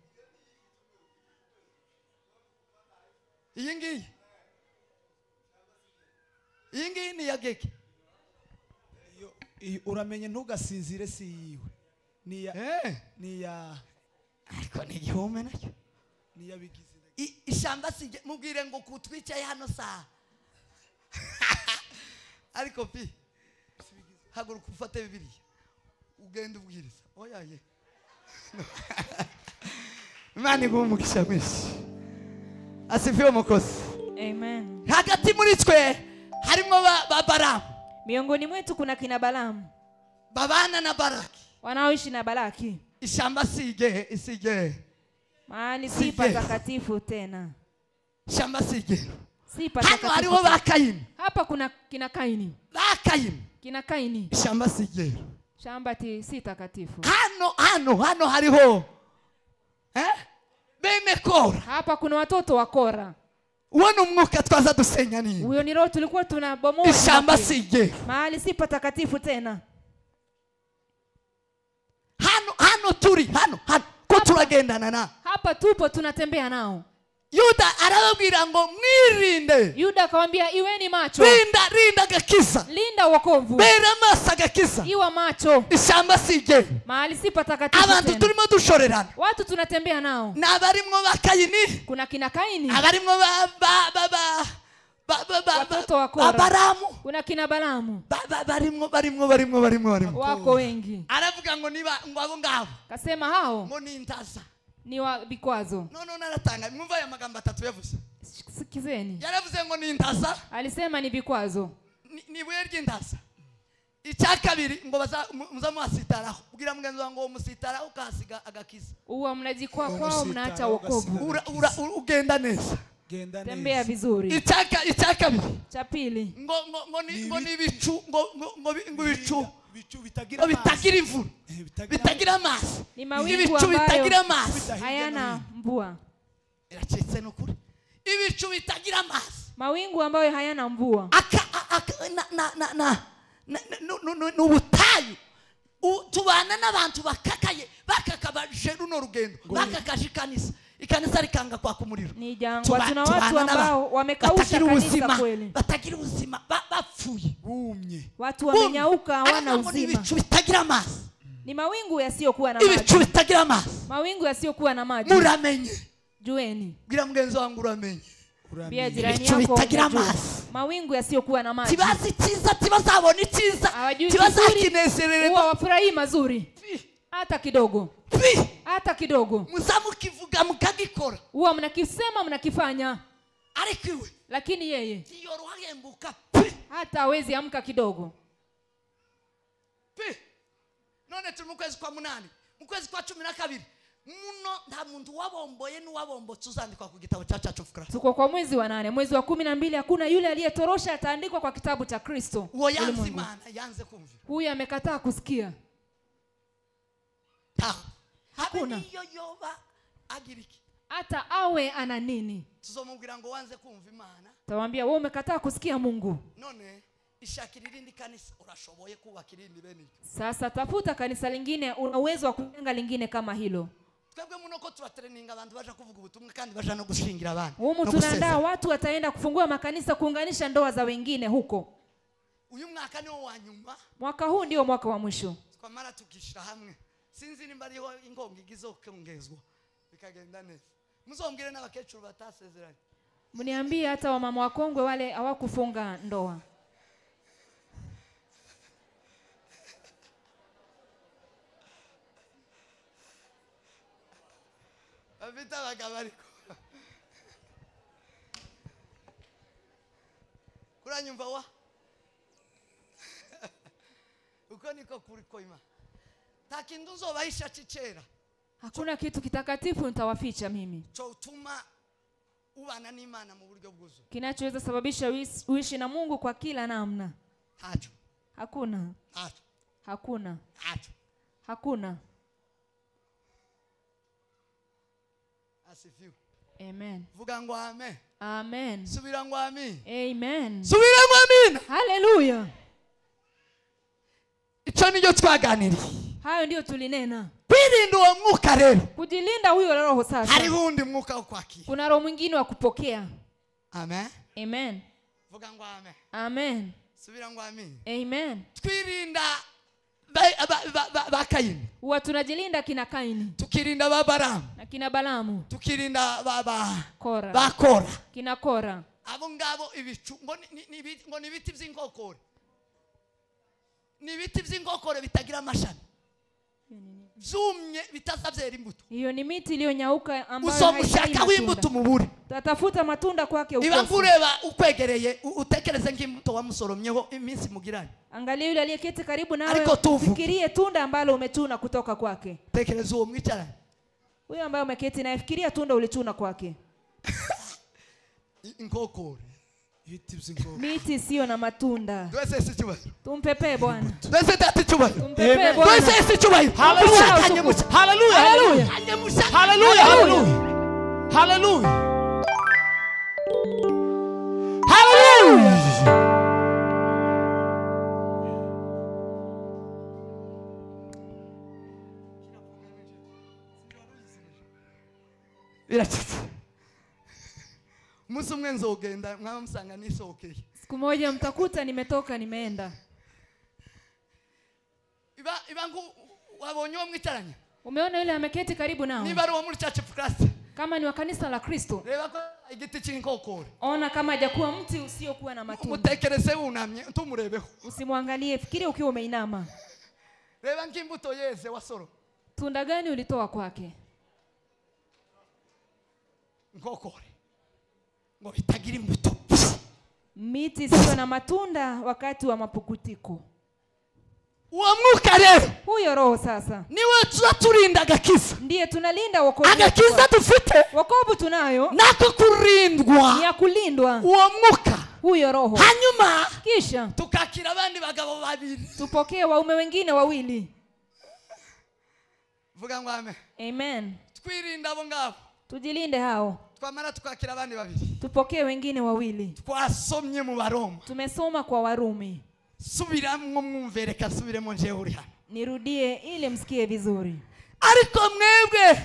Iyi ngiyi ni ya geke. Uramenye ntugasinzire si yiwe. Ni ya ni ya ariko ni igihome nacyo. Ni ya bigize. Ishamba sige mubwire ngo kutwicaye hano saa. Ariko pi haguruka ufate Bibiliya ugende ubwiriza. Oya ye. Imana iguhe umugisha mwinshi. Asifiwe Mwokozi. Amen. Hagati muri twe harimo ba Balamu. Miongoni mwetu kuna kina Balamu. Babana na Baraki. Wanaoishi na Balaki. Ishamba sige isige. Mahali si patakatifu tena. Shamba sige. Si patakatifu. Hano hariho ba Kaini. Hapa kuna kina Kaini. Ba Kaini. Kina Kaini. Shamba sige. Shamba si takatifu. Hano hariho. Bene Kora. Hapa kuna watoto wa Kora. Uwo ni umwuka twaza dusenya nini? Huyo ni roho tulikuwa tunabomoa. Ishamba sige. Mahali si patakatifu tena. Hano turi hano ko turagendana na. Hapa tupo tunatembea nao. Yuda arababwira ngo mwirinde. Yuda akamwambia iweni macho. Linda agakiza. Linda wokovu. Bera maso agakiza. Iwa macho. Ishamba sige. Mahali si patakatifu. Abantu turimo dushorerana. Watu tunatembea nao. N'abarimwo ba Kaini. Kuna kina Kaini. Abarimwo ba watoto wa Kora. Balamu. Kuna kina Balamu. Barimwo. Wako wengi. Aravuga ngo niba ngo abo ngabo. Kasema hao. Ngo ni intaza. Ni wa vikwazo. No naratanga. Mwumva aya magambo atatu yavuze. Sikizeni. Yaravuze ngo ni intaza. Alisema ni vikwazo. Ni ibuye ry'intaza. Icya kabiri ngo muzamuhasitaraho. Ubwira mugenzi wangu ngo musitaraho ukahasiga agakiza. Uwa mnajikwaa kwao mnaacha wokovu. Ugenda neza. Tembea vizuri. Icya kabiri. Cha pili. Ngo ni ibicu ngo ibicu. Ibicu bitagira amazi. Bitagira imvura. Bitagira amazi. Ni mawingu Ibicu bitagira ambayo amazi. hayana mvua. Iracitse nukuri. Ibicu bitagira amazi. Mawingu ambayo hayana mvua. Aka na na na na n'ubutayu. Tubana n'abantu bakakaye bakakabaje runo rugendo bakakaje ikanisa ikanisa rikanga kwaka umuriro. Ni jangwa. Tuna watu ambao wamekausha kanisa kweli. Batagira ubuzima bapfuye. Bumye. Watu wamenyauka hawana uzima. Ibicu bitagira amazi. Ni mawingu yasiyokuwa na maji. Ibicu bitagira amazi. Mawingu yasiyokuwa na maji. Muramenye. Jueni. Bwira mugenzi wangu uramenye. Pia jirani Ibicu yako bitagira unajua. amazi. Mawingu yasiyokuwa na maji. Tibazi cyiza tibazabona icyiza. Tibazakinezererwa. Huwa wafurahii mazuri. Hata kidogo. Hata kidogo. Muzamukivuga mukagikora. Huwa mnakisema mnakifanya. Ariko iwe. Lakini yeye tiyorohembuka. Hata hawezi amka kidogo. None turi mu kwezi kwa 8, mu kwezi kwa 12. Muno nta muntu wabomboye n'uwabombotse uzandikwa ku gitabo cha Church of Christ. Tuko kwa mwezi wa 8, mwezi wa 12 hakuna yule aliyetorosha ataandikwa kwa kitabu cha Kristo. Uwo yanze Imana, yanze kumvira. Huyu amekataa kusikia. Hakuna. Iyo yoba agiriki. Hata awe ana nini? Tuzomubwira ngo wanze kumva Imana. Tawaambia wewe umekataa kusikia Mungu. None ishakira irindi kanisa urashoboye kubaka irindi bene. Sasa tafuta kanisa lingine, una uwezo wa kujenga lingine kama hilo. Twebwe muno ko tubatraininga abantu baje kuvuga ubutumwa kandi baje no gushingira abana. Humu tunaandaa watu wataenda kufungua makanisa kuunganisha ndoa za wengine huko. Uyu mwaka ni wa nyuma. Mwaka huu ndio mwaka wa mwisho. Kwa mara tukishira hamwe. Sinzi nimba ariho ingonga igizokongezwa bikagenda neza. Muzombwire n'abakecuru batasezeranye. Mniambie hata wamama wakongwe wale hawakufunga ndoa. Bafite abagabo ariko. Kuranyumva wa? Uko niko kuri koima. Takindu nzobahisha cicera. Hakuna kitu kitakatifu nitawaficha mimi. Chotuma ubana n'Imana mu buryo bwuzuye. Kinachoweza sababisha uishi na Mungu kwa kila namna. Hacho. Hakuna. Hacho. Hakuna. Hacho. Hakuna. Asifiwe. Amen. Vuga ngo amen. Amen. Subira ngo amen. Amen. Subira ngo amen. Hallelujah. Ico niyo twaganiriye. Hayo ndio tulinena. Kwirinda uwo mwuka rero. Kujilinda huyo roho sasa. Hariho undi mwuka wo kwakira. Kuna roho mwingine wa kupokea. Amen. Amen. Vuga ngo amen. Amen. Subira ngo amen. Amen. Twirinda ba Kaini. Huwa tunajilinda kina Kaini. Tukirinda ba Balamu. Na kina Balamu. Tukirinda ba Kora. Ba Kora. Kina Kora. Abo ngabo ibicu ngo ni ibiti by'inkokore. Ni ibiti by'inkokore bitagira amashami. Byumye bitazabyera imbuto. Hiyo ni miti iliyonyauka ambayo uzomushaka w'imbuto mubure. Tatafuta matunda kwake ukose. Iba nkureba ukwegereye utekereze nk'imbuto wamusoromyeho iminsi mugiranye. Angalia yule aliyeketi karibu nawe, fikirie tunda ambalo umetuna kutoka kwake. Tekereza uwo mwicaranye. Huyo ambaye umeketi naye fikiria tunda ulituna kwake. Inkokore. Miti sio na matunda. Twese si cyubahiro. Tumpepee Bwana. Twese tati cyubahiro. Tumpepee Bwana. Twese si cyubahiro. Hallelujah. Hallelujah. Hallelujah. Hallelujah. Hallelujah. Hallelujah. Biracitse. Umunsi umwe nzogenda mwaba musanga nisohokeye. Siku moja mtakuta nimetoka nimeenda. Iba ngu wabonye uwo mwicaranye. Umeona yule ameketi karibu nao. Niba ari uwo muri Church of Christ. Kama ni wa kanisa la Kristo. Reba ko igiti cy'inkokore. Ona kama hajakuwa mti usiokuwa na matunda. Mutekereze wunamye tumurebeho. Usimwangalie, fikiri ukiwa umeinama. Reba nk'imbuto yeze wasoro. Tunda gani ulitoa kwake? Inkokore. Ngo bitagira imbuto. Miti sio na matunda wakati wa mapukutiko. Uwo mwuka rero. Huyo roho sasa. Niwe tuzaturinda agakiza. Ndiye tunalinda wokovu. Agakiza dufite. Wokovu tunayo. Nako kurindwa. Ni ya kulindwa. Uwo mwuka. Huyo roho. Hanyuma kisha tukakira abandi bagabo babiri. Tupokee waume wengine wawili. Vuga ngo amen. Amen. Twirinda abo ngabo. Tujilinde hao. Twamara tukakira abandi babiri. Tupokee wengine wawili. Twasomye mu Baroma. Tumesoma kwa Warumi. Subiramwo mwumvere kasubiremo nje uri hano. Nirudie ili msikie vizuri. Ariko mwebwe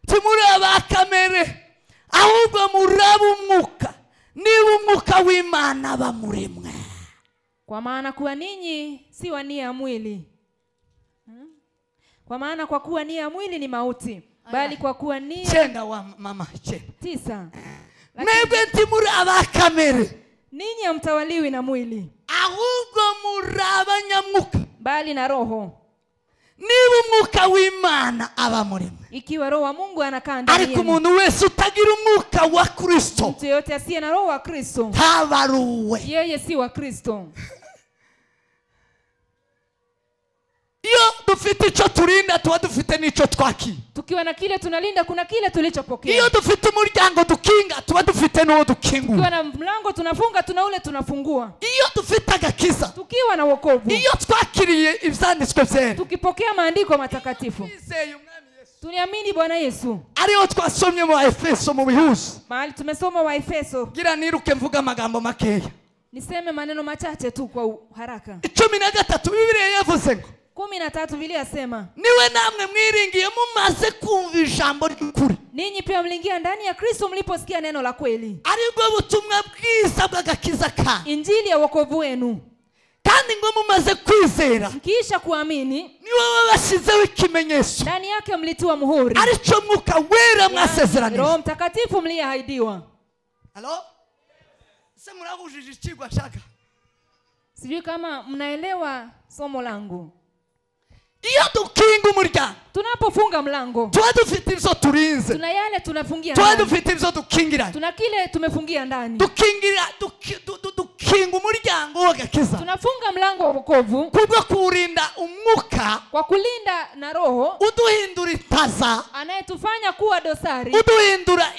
timuri abakamere ahubwo muraba umwuka niba umwuka w'Imana bamurimwe. Kwa maana kuwa ninyi si wa nia ya mwili. Kwa maana kwa kuwa nia ya mwili ni mauti, bali kwa kuwa nia chenda wa mama chenda. 9. Mwebwe timuri abakamere, ninyi hamtawaliwi na mwili, ahubwo muraba nyamwuka, bali na roho. Niba umwuka w'Imana aba murimwe. Ikiwa roho wa Mungu anakaa ndani yenu. Ariko umuntu wese utagira umwuka wa Kristo, mtu yeyote asiye na roho wa Kristo, tabaruwe. Yeye si wa Kristo. Iyo dufite icyo turinda tuba dufite n'icyo twakira. Tukiwa na kile tunalinda kuna kile tulichopokea. Iyo dufite umuryango dukinga tuba dufite n'uwo dukingura. Tukiwa na mlango tunafunga tuna ule tunafungua. Iyo dufite agakiza, tukiwa na wokovu, iyo twakiriye ibyanditswe byera, tukipokea maandiko matakatifu, tuniamini Bwana Yesu. Ariyo twasomye mu Efeso mu bihuzo. Mahali tumesoma wa Efeso. Gira niruke mvuga amagambo makeya. Niseme maneno machache tu kwa haraka. 13 Bibiliya yavuze ngo 13 Biblia yasema, niwe namwe mwiringiye mumaze kumva ijambo ry'ukuri. Ninyi pia mliingia ndani ya Kristo mliposikia neno la kweli. Aribwo butumwa bwiza bw'agakiza ka Injili ya wokovu wenu. Kandi ngo mumaze kwizera, mkiisha kuamini, niwe wabashizeho ikimenyetso, ndani yake mlitiwa muhuri, arico mwuka wera mwasezeranije, Roho Mtakatifu mliahidiwa. Halo? Se murabujije ikigwa shaka. Sijui kama mnaelewa somo langu. Iyo dukinga umuryango, tunapofunga mlango, tuba dufite ibyo turinze, tuna yale tunafungia tuba ndani, dufite ibyo dukingira, tuna kile tumefungia ndani. Dukingira dukinga umuryango w'agakiza, tunafunga mlango wa wokovu kubwo kurinda umwuka, kwa kulinda na roho uduhindura itaza, anayetufanya kuwa dosari, uduhindura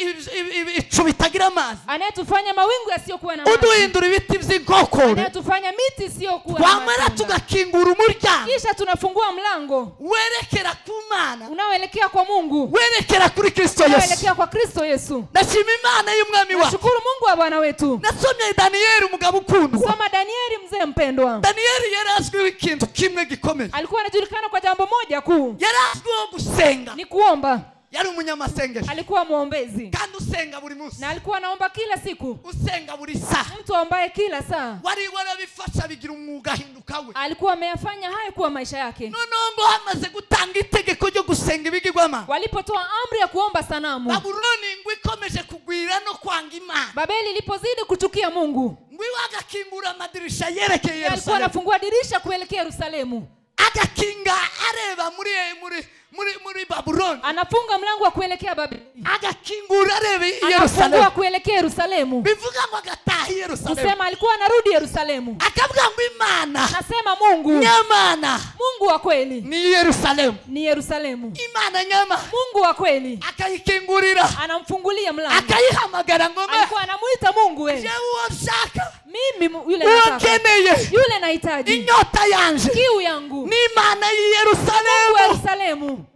icu bitagira amazi, anayetufanya mawingu yasiyokuwa na maji, uduhindura ibiti by'inkokore, anayetufanya miti isiyokuwa na twamara matunda. Tugakingura umuryango, kisha tunafungua mlango werekera ku Mana, unaoelekea kwa Mungu, werekera kuri Kristo Yesu, unaoelekea kwa Kristo Yesu. Ndashima Imana y'umwami wacu. Nashukuru Mungu wa Bwana wetu. Nasomye Danieli umugabo ukundwa. Soma Danieli mzee mpendwa. Danieli yarazwiho ikintu kimwe gikomeye. Alikuwa anajulikana kwa jambo moja kuu. Yarazwiho gusenga. Ni kuomba. Yari umunyamasengesho. Alikuwa muombezi. Kandi usenga buri munsi. Na alikuwa anaomba kila siku. Usenga buri saa. Mtu ambaye kila saa. Wari warabifasha bigira umwuga ahinduka we. Alikuwa ameyafanya hayo kuwa maisha yake. Noneho ngo hamaze gutanga itegeko ryo gusenga ibigirwamana. Walipotoa amri ya kuomba sanamu. Babuloni ngo ikomeje kugwira no kwanga Imana. Babeli ilipozidi kuchukia Mungu. Ngo agakingura amadirisha yerekeye Yerusalemu. Alikuwa anafungua dirisha kuelekea Yerusalemu. Agakinga areba muri Babuloni. Anafunga mlango wa kuelekea Babeli. Agakingura areba Yerusalemu. Anafungua kuelekea Yerusalemu. Bivuga ngo agataha Yerusalemu. Kusema alikuwa anarudi Yerusalemu. Akavuga ngo Imana. Nasema Mungu. Nyamana. Mungu wa kweli. Ni Yerusalemu. Ni Yerusalemu. Imana nyama. Mungu wa kweli. Akayikingurira. Anamfungulia mlango. Akayihamagara ngoma. Alikuwa anamuita Mungu wewe. Jewe ushaka. Mimi yule nataka. Yule nahitaji. Inyota yanje. Kiu yangu. Ni Imana Yerusalemu. Yerusalemu.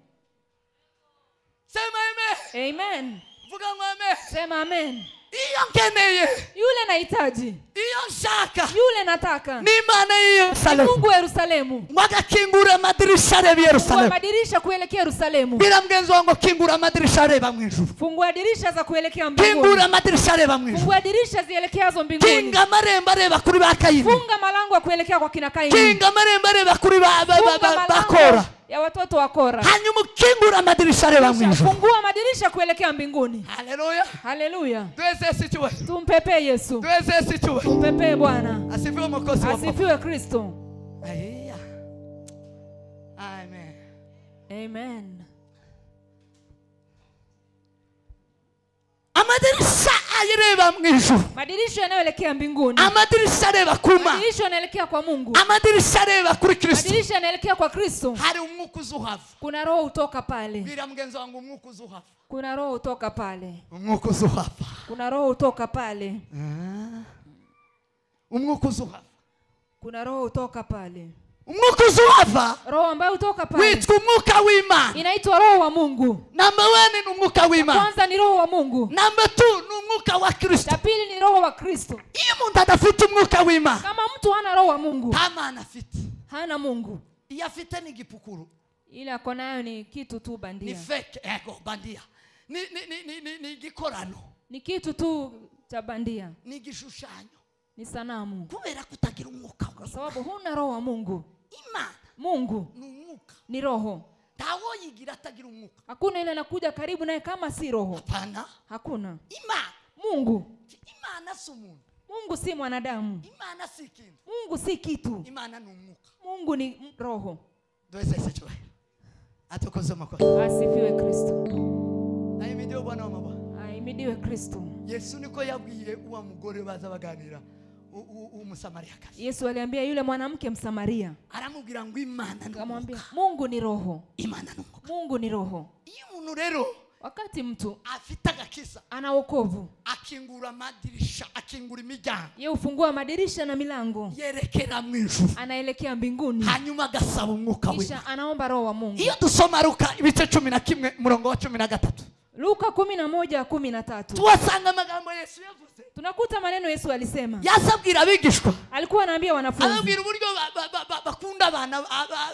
Sema amen. Amen. Vuga ngo amen. Sema amen. Iyo nkeneye. Yule nahitaji. Iyo nshaka. Yule nataka. Ni Imana Yerusalemu. Mungu wa Yerusalemu. Mwagakingura madirisha areba Yerusalemu. Fungua madirisha kuelekea Yerusalemu. Bila mgenzi wangu kingura madirisha areba mu ijuru. Fungua dirisha za kuelekea mbinguni. Kingura madirisha areba mu ijuru. Fungua dirisha zielekeazo mbinguni. Kinga marembo areba kuri ba Kaini. Funga malango ya kuelekea kwa kina Kaini. Kinga marembo areba kuri ba Kora. Ya watoto wa Kora. Hanyuma kingura madirisha areba mu ijuru. Fungua madirisha kuelekea mbinguni. Haleluya. Haleluya. Tuweze sichwe. Tumpepee Yesu. Tuweze sichwe. Tumpepee Bwana. Asifiwe Mwokozi. Asifiwe Kristo. Amen. Amen. Amen. Amadirisha ayareba mu ijuru. Madirisha yanayoelekea mbinguni. Amadirisha areba ku Mana. Madirisha yanaelekea kwa Mungu. Amadirisha areba kuri Kristo. Madirisha yanaelekea kwa Kristo. Hari umwuka uzuhava. Kuna roho utoka pale. Bwira mgenzi wangu umwuka uzuhava. Kuna roho utoka pale. Umwuka uzuhava. Kuna roho utoka pale. Umwuka uzuhava. Kuna roho utoka pale. Umwuka uzuhava. Roho ambayo utoka pale. Witwa umwuka w'Imana. Inaitwa roho wa Mungu. Number 1 ni umwuka w'Imana. Kwanza ni roho wa Mungu. Number 2 ni umwuka wa Kristo. La pili ni roho wa Kristo. Iyo umuntu adafite umwuka w'Imana. Kama mtu hana roho wa Mungu. Nta Mana afite. Hana Mungu. Iyo afite ni igipukuru. Ile ako nayo ni kitu tu bandia. Ni fake, ego bandia. Ni gikorano. Ni kitu tu cha bandia. Ni igishushanyo. Ni sanamu. Kubera kutagira umwuka. Kwa sababu huna roho wa Mungu. Imana. Mungu ni umwuka. Ni roho. Tawo yigira atagira umwuka. Hakuna ile anakuja karibu naye kama si roho. Hapana. Hakuna. Imana. Mungu. Imana si umuntu. Mungu si mwanadamu. Imana si ikintu. Mungu si kitu. Imana ni umwuka. Mungu ni roho. Asifiwe Kristo. Ahimidiwe Bwana wa mabwana. Ahimidiwe Kristo. Yesu niko yabwiye uwa mugore baza baganira Umusamariakazi. Yesu aliambia yule mwanamke Msamaria. Aramubwira ngo Imana ni akamwambia Mungu ni roho. Imana ni umwuka. Mungu ni roho. Iyo umuntu rero wakati mtu afite agakiza, ana wokovu, akingura madirisha, akingura imiryango, yeye hufungua madirisha na milango, yerekera mu ijuru, anaelekea mbinguni, hanyuma agasaba umwuka we, kisha anaomba roho wa Mungu. Iyo dusoma Luka ibice 11 murongo wa 13, Luka 11:13, tuwasanga amagambo Yesu yavuze. Tunakuta maneno Yesu alisema. Yasabwira abigishwa. Alikuwa anaambia wanafunzi. Ababwira uburyo bakunda abana,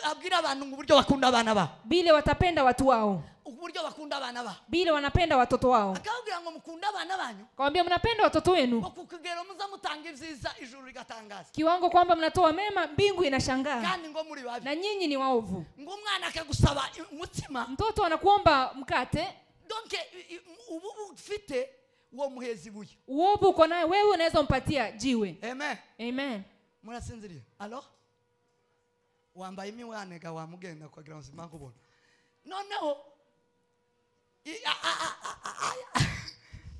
abwira abantu uburyo bakunda abana babo. Bile watapenda watu wao. Uburyo bakunda abana babo. Bile wanapenda watoto wao. Akababwira ngo mukunda abana banyu. Akamwambia mnapenda watoto wenu. Ku kigero muza mutanga ibyiza ijuru rigatangaza. Kiwango kwamba mnatoa mema mbingu inashangaa. Kandi ngo muri babi. Na nyinyi ni waovu. Ngo umwana akagusaba umutsima. Mtoto anakuomba mkate. Donc ubu ufite uwo muhezi buye. Uovu uko naye wewe unaweza umpatia jiwe. Amen. Amen. Murasinziriye. Alo? Wambaye imiwanega wa mugenda kwa nzima kubona. Noneho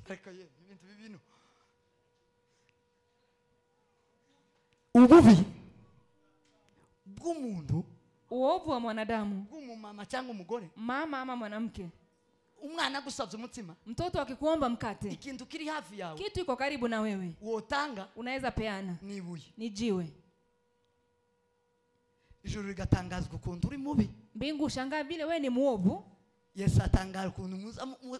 ariko ye ibintu bibino. Ububi bw'umuntu, uovu wa mwanadamu, bw'umumama cyangwa umugore, mama ama mwanamke. Umwana agusabye umutsima, mtoto akikuomba mkate, ikintu kiri hafi yawe, kitu iko karibu na wewe, wotanga, unaweza peana, ni ibuye, ni jiwe. Ijuru rigatangazwa ukuntu uri mubi. Mbingu ushangaa vile wewe ni muovu. Yesu atangara ukuntu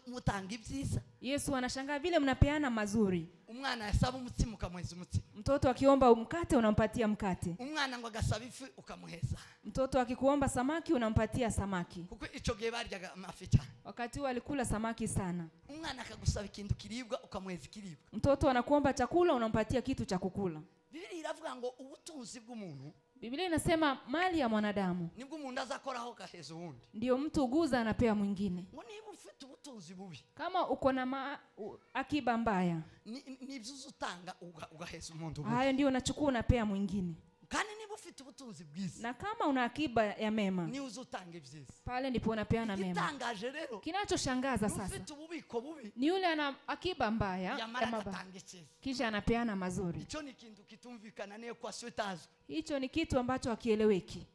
mutanga ibyiza. Yesu anashangaa vile mnapeana mazuri. Umwana yasaba umutsima ukamuheza umutsima. Mtoto akiomba mkate unampatia mkate. Umwana ngo agasaba ifi ukamuheza. Mtoto akikuomba samaki unampatia samaki. Kuko ico gihe baryaga amafi cyane. Wakati huo alikula samaki sana. Umwana akagusaba ikintu kiribwa ukamuheza ikiribwa. Mtoto anakuomba chakula unampatia kitu cha kukula. Biblia iravuga ngo ubutunzi bw'umuntu, Biblia inasema mali ya mwanadamu nibwo umuntu azakoraho gaheza uwundi. Ndio mtu uguza anapea mwingine. Ngo niba ufite ubutunzi bubi, kama uko na akiba mbaya, nibyo uzutanga ugaheza umuntu bubi. Hayo ndio unachukua unapea mwingine. Kandi niba ufite ubutunzi bwiza, na kama una akiba ya mema, ni uzutanga ibyiza. Pale ndipo unapeana mema. Igitangaje rero, kinachoshangaza sasa, ufite ububiko bubi, ni yule ana akiba mbaya yamara agatanga icyiza, kisha anapeana mazuri. Ico ni kintu kitumvikana niyo kwa sio itazwi. Hicho ni kitu ambacho hakieleweki.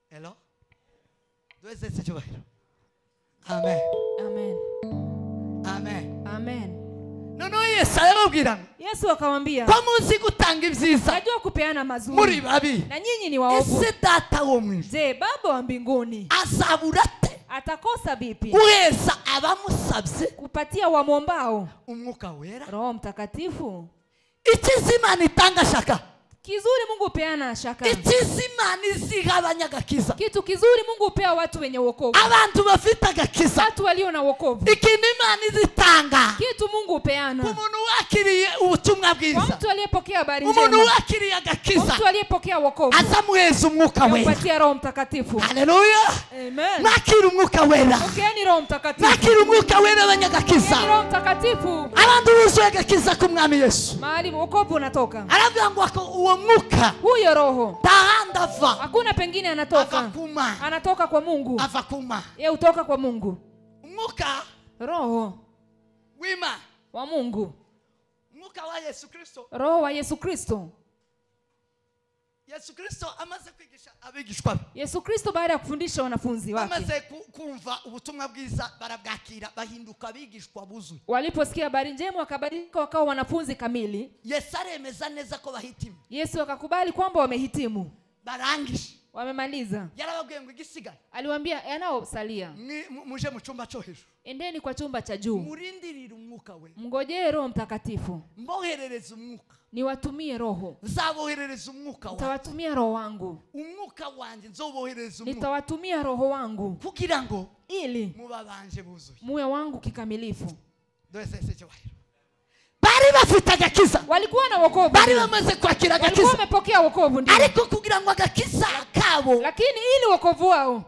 Hello? Duweze cyubahiro. Amen. Amen. Amen. Amen. Noneho Yesu arababwira. Yesu akamwambia, ko muzi gutanga ibyiza, najua kupeana mazuri, muri babi, na nyinyi ni waovu. Ese data wo mu ijuru, je, baba wa mbinguni azabura ate? Atakosa vipi guheza abamusabye, kupatia wamwombao umwuka wera, Roho Mtakatifu? Icyiza Imana itanga shaka, kizuri Mungu peana shaka. Icyiza Imana iziha abanyagakiza, kitu kizuri Mungu upea watu wenye wokovu, abantu bafite agakiza, watu walio na wokovu. Ikintu Imana izitanga, kitu Mungu upeana, umuntu wakiriye ubutumwa bwiza, kwa mtu aliyepokea habari njema, umuntu wakiriye agakiza, mtu aliyepokea wokovu, azamuheza umwuka wera, ampatia Roho Mtakatifu. Haleluya. Amen. Nakira umwuka wera. Pokeeni Roho Mtakatifu. Nakira umwuka wera abanyagakiza. Pokeeni Roho Mtakatifu. Abantu buzuye agakiza k'umwami Yesu. Mahali wokovu unatoka. Aravuga ngo uwo mwuka, huyo roho, tahanda ava. Hakuna pengine anatoka. Ava kuma. Anatoka kwa Mungu. Ava kuma. Yeye hutoka kwa Mungu. Mwuka, roho wima wa Mungu. Mwuka wa Yesu Kristo. Roho wa Yesu Kristo. Yesu Kristo amaze kwigisha abigishwa be. Yesu Kristo baada ya kufundisha wanafunzi wake, amaze kumva ubutumwa bwiza barabwakira bahinduka abigishwa buzuye. Waliposikia habari njema wakabadilika wakawa wanafunzi kamili. Yesu aremeza neza ko bahitimu. Yesu akakubali kwamba wamehitimu. Barangije. Wamemaliza. Yarababwiye ngo igisigaye. Aliwaambia yanayosalia, muje mu cyumba cyo hejuru. Endeni kwa chumba cha juu. Murindirire umwuka we. Mngojee Roho Mtakatifu. Mboherereze umwuka. Niwatumie Roho. Nzaboherereza umwuka wanjye. Nitawatumia Roho wangu. Umwuka wanjye nzoboherereza umwuka. Nitawatumia Roho wangu. Kugira ngo ili mubabanje buzuye. Muwe wangu kikamilifu. Bari bafite agakiza. Walikuwa na wokovu. Bari bamaze kwakira agakiza. Walikuwa wamepokea wokovu ndio. Ariko kugira ngo agakiza kabo. Lakini ili wokovu wao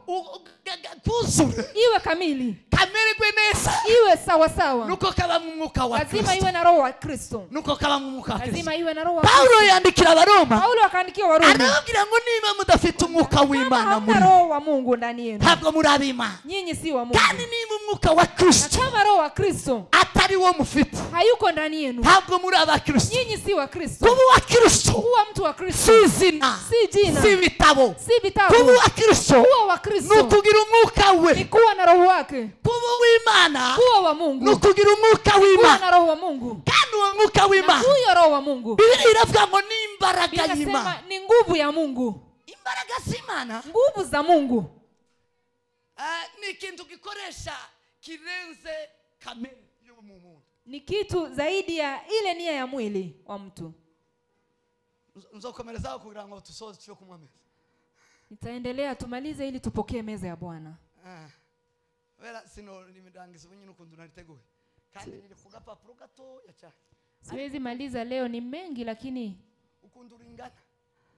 kuzure, iwe kamili, kamererwe neza, iwe sawa sawa, nuko kaba mu mwuka wa Kristo. Lazima iwe na Roho wa Kristo. Nuko kaba mu mwuka wa Kristo. Lazima iwe na Roho wa Kristo. Paulo yandikira Abaroma. Paulo akaandikia Warumi. Arababwira ngo niba mudafite umwuka w'Imana muri Roho wa Mungu ndani yenu, ntabwo muri ab'Imana. Nyinyi si wa Mungu. Kandi niba umwuka wa Kristo, kama Roho wa Kristo atari wo mufite, hayuko ndani yenu, ntabwo muri aba Kristo. Nyinyi si wa Kristo. Kuba wa Kristo, kuwa mtu wa Kristo, si izina, si jina, si bitabo, si vitabu. Kuba wa Kristo, kuwa wa Kristo, ni ukugira umwuka we, ni kuwa na Roho wake. Kuba w'Imana, kuwa wa Mungu, ni ukugira umwuka w'Imana, kuwa na Roho wa Mungu. Kandi uwo mwuka w'Imana, huyo Roho wa Mungu, Biblia iravuga ngo ni imbaraga y'Imana, ni nguvu ya Mungu. Imbaraga z'Imana, nguvu za Mungu, ni ikintu gikoresha kirenze kamere y'umuntu. Ni kitu zaidi ya ile nia ya mwili wa mtu. Nzokomereza kugira ngo tusoze cyo kumwameza. Nitaendelea tumalize ili tupokee meza ya Bwana. Wera sino nimidangiza ubunyine ukuntu nariteguye. Kandi niri kugapapuro gato ya cyane. Siwezi maliza leo, ni mengi lakini ukuntu ringana.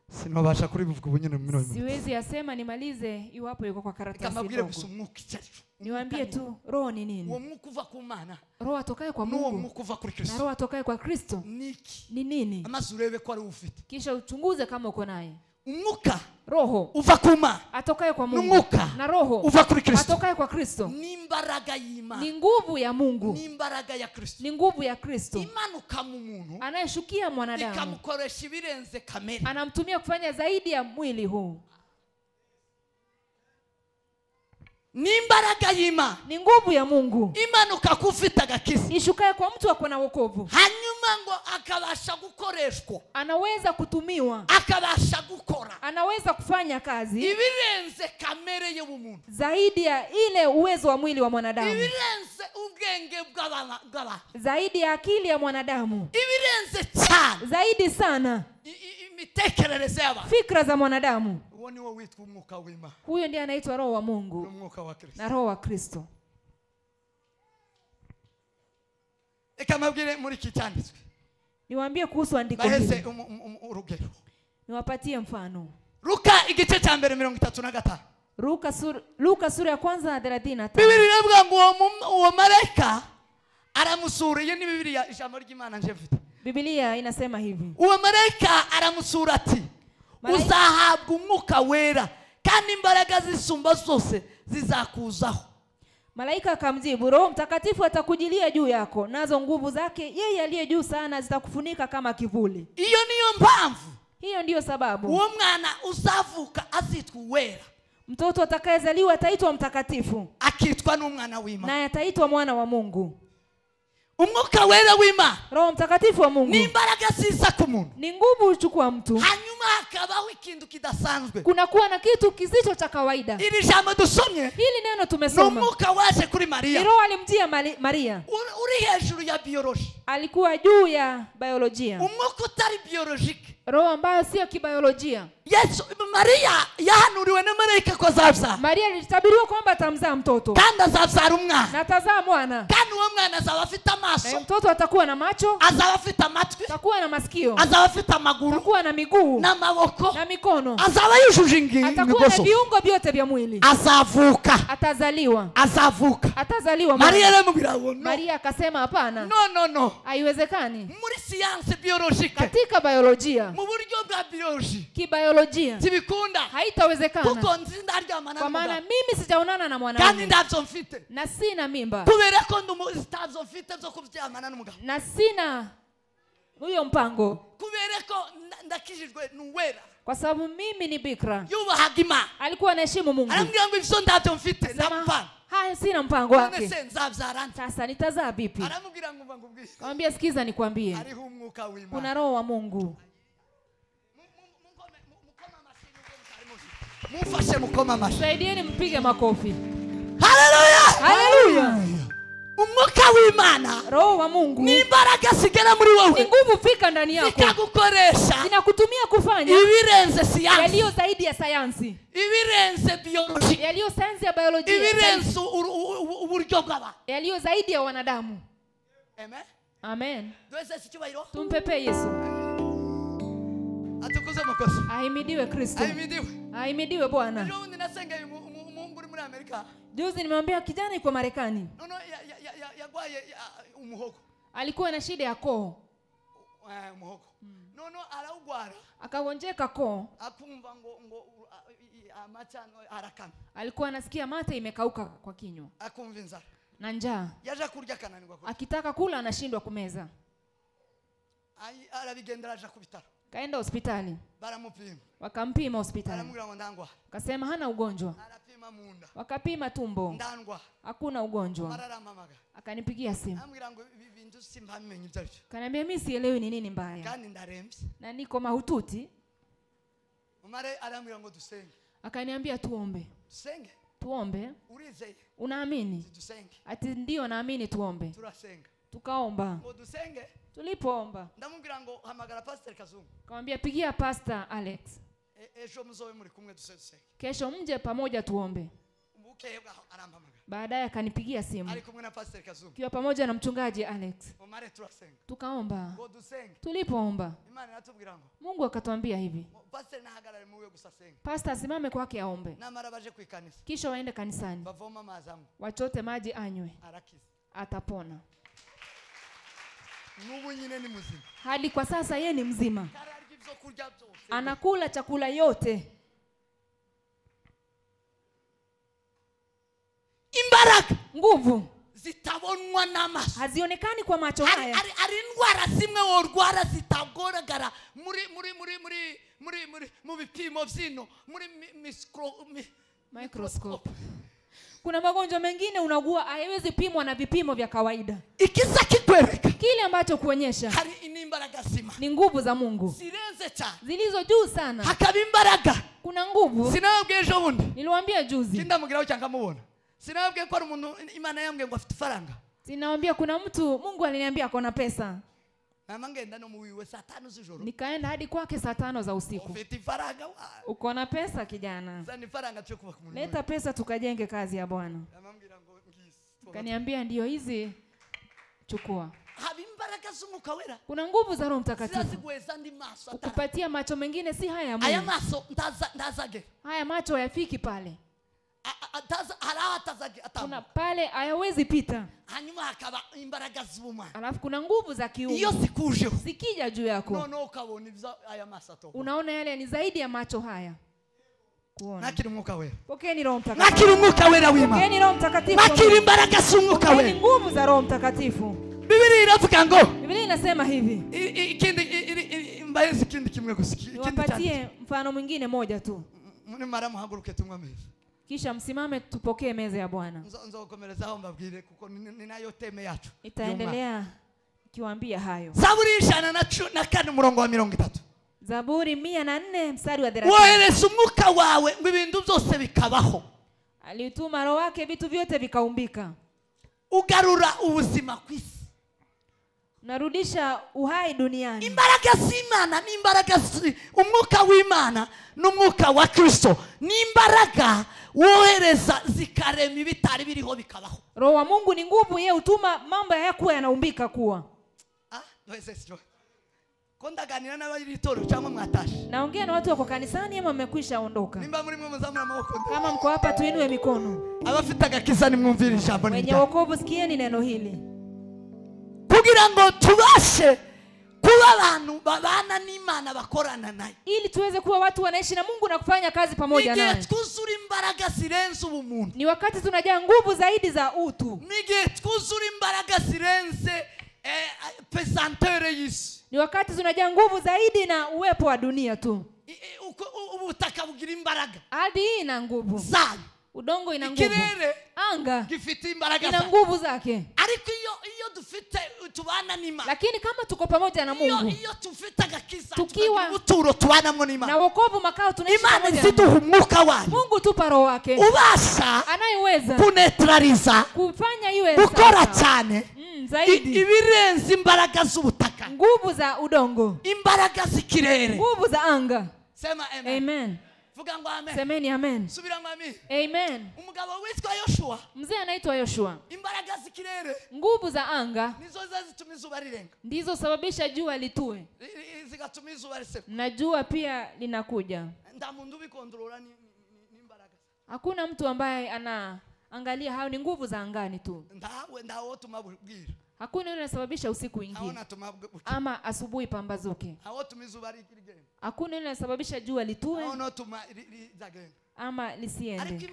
Sinobasha kuri bivuga ubunyine mu minwe. Siwezi yasema nimalize iwapo yuko kwa karatasi. Kamabwire gusa umwuka icyacu. Niwaambie tu roho ni nini? Uwo mwuka uva ku Mana. Roho atokaye kwa Mungu. N'uwo mwuka uva kuri Kristo. Na roho atokaye kwa Kristo. Niki? Ni nini? Amaze urebe ko ari ufite. Kisha uchunguze kama uko naye. Umwuka, roho uva ku Mana, atokaye kwa Mungu, n'umwuka na roho uva kuri Kristo, atokaye kwa Kristo, ni imbaraga y'Imana, ni nguvu ya Mungu, ni imbaraga ya Kristo, ni nguvu ya Kristo. Imanuka mu muntu, anayeshukia mwanadamu, ikamukoresha ibirenze kamere, anamtumia kufanya zaidi ya mwili huu. Ni imbaraga y'Imana, ni nguvu ya Mungu, imanuka kufita agakiza, ishukaye kwa mtu akona na wokovu, hanyuma ngo akabasha gukoreshwa, anaweza kutumiwa, akabasha gukora, anaweza kufanya kazi ibirenze kamere y'umuntu, zaidi ya ile uwezo wa mwili wa mwanadamu, ibirenze ubwenge bw'abantu, zaidi ya akili ya mwanadamu, ibirenze cyane, zaidi sana imitekerereze y'abantu, fikra za mwanadamu. Uwo niwo witwa umwuka w'Imana. Huyo ndiye anaitwa Roho wa Mungu n'umwuka wa Kristo, na Roho wa Kristo. Eka mabwire muri iki cyanditswe. Niwaambie kuhusu andiko hili. Urugero. Niwapatie mfano. Luka igice cya mbere 35. Luka sura ya kwanza 35. Biblia iravuga ngo uwo malaika aramusura. Iyo ni Biblia, ijambo ry'Imana nje mfite. Biblia inasema hivi. Uwo malaika aramusura ati, uzahabwa umwuka wera kandi imbaraga zisumba zose zizakuzaho. Malaika akamjibu, Roho Mtakatifu atakujilia juu yako, nazo nguvu zake yeye aliye juu sana zitakufunika kama kivuli. Iyo niyo mpamvu. Hiyo ndiyo sababu. Uwo mwana uzavuka azitwa uwera. Mtoto atakayezaliwa ataitwa mtakatifu, akitwa n'umwana w'Imana, naye ataitwa mwana wa Mungu. Umwuka wera w'Imana, Roho Mtakatifu wa Mungu, ni imbaraga ziza ku muntu, ni nguvu uchukua mtu. Hanyuma hakabaho ikintu kidasanzwe, kunakuwa na kitu kisicho cha kawaida. Iri jambo dusomye, hili neno tumesoma, n'umwuka waje kuri Maria. Roho alimjia Maria. Uri hejuru ya biology, alikuwa juu ya biolojia. Umwuka utari biologique, roho ambayo sio kibiolojia. Yesu, Maria yahanuriwe na malaika ko azabyara. Maria alitabiriwa kwamba atamzaa mtoto, kandi azabyara umwana, na atazaa mwana, kandi uwo mwana azaba afite amaso, na mtoto atakuwa na macho, azaba afite amatwi, atakuwa na masikio, azaba afite amaguru, atakuwa na miguu n'amaboko, na mikono, azaba yujuje ingingo, atakuwa na viungo vyote vya mwili. Azavuka, atazaliwa, azavuka, atazaliwa. Maria aramubwira ngo no. Maria akasema hapana, no no no, haiwezekani. Muri science biologique, katika biolojia, mu buryo bwa biology, kibiolojia sibikunda, haitawezekana. Kuko nzi ndaryamana kwa maana mimi sijaonana na mwanamume, kandi ndavyo mfite, na sina mimba, kubera ko ndavyo mfite byo kuryamana n'umugabo, na sina huyo mpango, kubera ko ndakijijwe n'uwera, Kwa sababu mimi ni bikra. Yubahaga Imana. Alikuwa anaheshimu Mungu. Arambwira ngo ibyo ndabyo mfite ndapana. Haya, sina mpango wake. Sasa nitazaa vipi? Aramubwira ngo ngubwire. Akamwambia sikiza nikwambie. Hariho umwuka w'Imana. Kuna roho wa Mungu. Mufashe mukoma amashi. Saidieni mpige makofi. Haleluya! Haleluya! Umwuka w'Imana, roho wa Mungu, ni imbaraga zigera muri wowe, ni nguvu fika ndani yako, zikagukoresha, zinakutumia kufanya ibirenze siyansi, yaliyo zaidi ya sayansi, ibirenze biology, yaliyo sayansi ya biolojia, ibirenze uburyo bw'abantu, yaliyo zaidi ya wanadamu. Amen. Amen. Duheze icyubahiro. Tumpepe Yesu. Atukuze makosa. Ahimidiwe Kristo. Ahimidiwe. Ahimidiwe Bwana. Ejo bundi nasengeye umuhungu uri muri Amerika. Juzi nimemwambia kijana yuko Marekani. No yagwaye umuhogo. Alikuwa na shida ya koo. Umuhogo. No araugwara. Akagonjeka koo. Akumva ngo amacano arakama. Alikuwa anasikia mate imekauka kwa kinywa. Akumva inzara. Na njaa. Yaja kurya akananirwa kurya. Akitaka kula anashindwa kumeza. Arabigendera aja ku bitaro. Kaenda hospitali. Baramupima. Wakampima hospitali. Baramubwira ngo ndangwa. Akasema hana ugonjwa. Arapima munda. Wakapima tumbo. Ndangwa. Hakuna ugonjwa. Bararamamaga. Akanipigia simu. Ambwira ngo ibintu simpamenye ibyo aribyo. Kaniambia mimi sielewi ni nini mbaya. Kandi ndarembye. Na niko mahututi. Umare arambwira ngo dusenge. Akaniambia tuombe. Dusenge. Tuombe. Urizeye. Unaamini? Dusenge. Ati ndio naamini tuombe. Turasenga. Tukaomba. Ngo dusenge. Tulipoomba. Ndamubwira ngo hamagara Pastor Kazungu. Akamwambia pigia Pastor Alex. Ejo muzobe muri kumwe dusenge. Kesho mje pamoja tuombe. Bukeye arampamagara. Baadaye akanipigia simu. Ari kumwe na Pastor Kazungu. Kiwa pamoja na mchungaji Alex. Umare turasenga. Tukaomba. Ngo dusenge. Tulipoomba. Imana iratubwira ngo Mungu akatuambia hivi. Pastor nahagarare muwe gusa senga. Pastor asimame kwake aombe. Namara baje ku ikanisa. Kisha waende kanisani. Bavoma amazi amwe. Wachote maji anywe. Arakiza. Atapona. Nubu nyine ni mzima. Hadi kwa sasa yeye ni mzima. Anakula chakula yote. Imbaraga, nguvu zitabonwa n'amaso, hazionekani kwa macho haya. Ari indwara zimwe worwara zitagoragara muri muri muri muri muri muri mu bipimo byino muri microscope. Kuna magonjwa mengine unaugua hayawezi pimwa na vipimo vya kawaida. Ikiza kikwereka kile ambacho kuonyesha hari imbaraga zima, ni nguvu za Mungu zirenze cyane, zilizo juu sana. Hakaba imbaraga, kuna nguvu. Sinabwiye ejo bundi, niliwaambia juzi, kindamugiraho cyangwa mubona. Sinabwiye ko ari umuntu Imana yambwiye ngo afite ifaranga. Sinaambia kuna mtu Mungu aliniambia akona pesa. Mama ngenda no muwiwe saa 5 z'ijoro. Nikaenda hadi kwake saa 5 za usiku. Ufite ifaranga. Uko na pesa kijana? Zani ifaranga cyo kubaka umuntu. Leta pesa tukajenge kazi ya Bwana. Namambwira ngo ngizi. Kaniambia ndio hizi, chukua. Haba imbaraga z'umwuka wera. Kuna nguvu za Roho Mtakatifu. Ziziguheza ndi maso. Kukupatia macho mengine si haya ya Mungu. Haya maso ndazage. Haya macho hayafiki pale. Kuna pale hayawezi pita. Hanyuma hakaba imbaraga z'ubumana. Alafu kuna nguvu za kiungu. Iyo zikuje zikija juu yako. No ukabona ibyo aya maso ato. Unaona yale ni zaidi ya macho haya. Kuona. Nakiri umwuka wera. Pokeeni Roho Mtakatifu. Nakiri umwuka wera w'Imana. Pokeeni Roho Mtakatifu. Nakiri imbaraga z'umwuka wera. Pokeeni nguvu za Roho Mtakatifu. Biblia iravuga ngo. Biblia inasema hivi. Ikindi mbaye ikindi kimwe gusa. Ikindi niwapatie mfano mwingine moja tu. Nimara muhaguruke tunywe ameza. Kisha msimame tupokee meza ya Bwana. Nzokomerezaho mbabwire kuko ninayo teme yacu. Nitaendelea kiwaambia hayo. Zaburi 104 umurongo wa 30. Zaburi 104 mstari wa 30. Wohereza umwuka wawe ngo ibintu byose bikabaho. Alituma roho wake vitu vyote vikaumbika. Ugarura ubuzima ku isi. Narudisha uhai duniani. Imbaraga z'Imana ni imbaraga umwuka w'Imana n'umwuka wa Kristo ni imbaraga wohereza zikarema ibitari biriho bikabaho. Roho wa Mungu ni nguvu, yeye hutuma mambo hayakuwa yanaumbika kuwa. Ko ndaganira n'abari itorero cyangwa mwatashe. Naongea na watu wako kanisani ama mmekwisha ondoka. Nimba muri mwe muzamura amaboko. Kama mko hapa tuinue mikono. Abafite agakiza nimwumvire ijambo Wenye wokovu sikieni neno hili. Kugira ngo tubashe kuba abantu babana n'Imana bakorana nayo. Ili tuweze kuwa watu wanaishi na Mungu na kufanya kazi pamoja naye. Igihe twuzura imbaraga zirenze ubumuntu. Ni wakati tunajaa nguvu zaidi za utu. Nigihe twuzura imbaraga zirenze pesanteur y'isi. Ni wakati tunajaa nguvu zaidi na uwepo wa dunia tu. Ubutaka bugira imbaraga. Ardhi ina nguvu. Zayo. Udongo ina nguvu. Ikirere anga gifite imbaraga ina nguvu zake. Ariko iyo dufite tubana n'Imana. Lakini kama tuko pamoja na Mungu. Iyo dufite agakiza tukiwa ubuturo tubanamo n'Imana. Na wokovu makao tunaishi Imana pamoja. iziduha umwuka wayo. Mungu tupa roho wake. Ubasha anayeweza kuneutraliza kufanya iwe gukora cyane zaidi ibirenze imbaraga z'ubutaka. Nguvu za udongo. Imbaraga z'ikirere. Nguvu za anga. Sema amen. Amen. Vuga ngo amen. Semeni amen. Subira ngo amen. Amen. Umugabo witwa Yoshua. Mzee anaitwa Yoshua. Imbaraga z'ikirere. Nguvu za anga nizo zituma izuba rirenga. Ndizo sababisha jua litue. Zigatuma izuba riseka. Na jua pia linakuja. Nda muntu bikondrora ni imbaraga. Hakuna mtu ambaye anaangalia hayo, ni nguvu za angani tu. Ndawe ndawo tumabwira. Hakuna yule anasababisha usiku ingie ama asubuhi pambazuke. Hakuna yule anasababisha jua litue ama lisiende.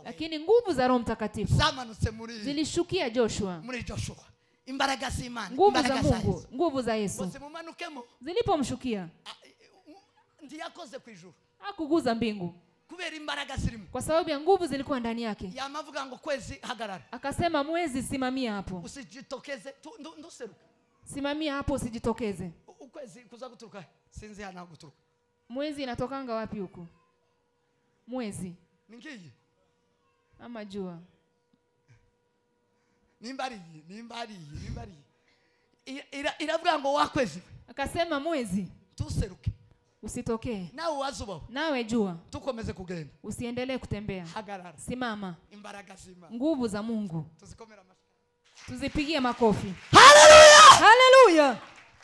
Lakini nguvu za Roho Mtakatifu zilishukia Joshua. Nguvu za Mungu, nguvu za Yesu zilipomshukia, hakuguza mbingu kwa sababu ya nguvu zilikuwa ndani yake. Akasema mwezi simamia hapo. Usijitokeze, simamia hapo usijitokeze. Ukwezi kuza kuturuka, sinzi hana kuturuka. Mwezi inatokanga wapi huku? Mwezi. Ningiyi. Ama jua. Nimbari. Iravuga ngo wakwezi. Akasema mwezi tuseruke. Usitokee. Nawe wazuba. Nawe jua. Tukomeze kugenda. Usiendelee kutembea. Hagarara. Simama. Imbaraga zima. Nguvu za Mungu. Tuzikomera mashi. Tuzipigie makofi. Hallelujah! Hallelujah!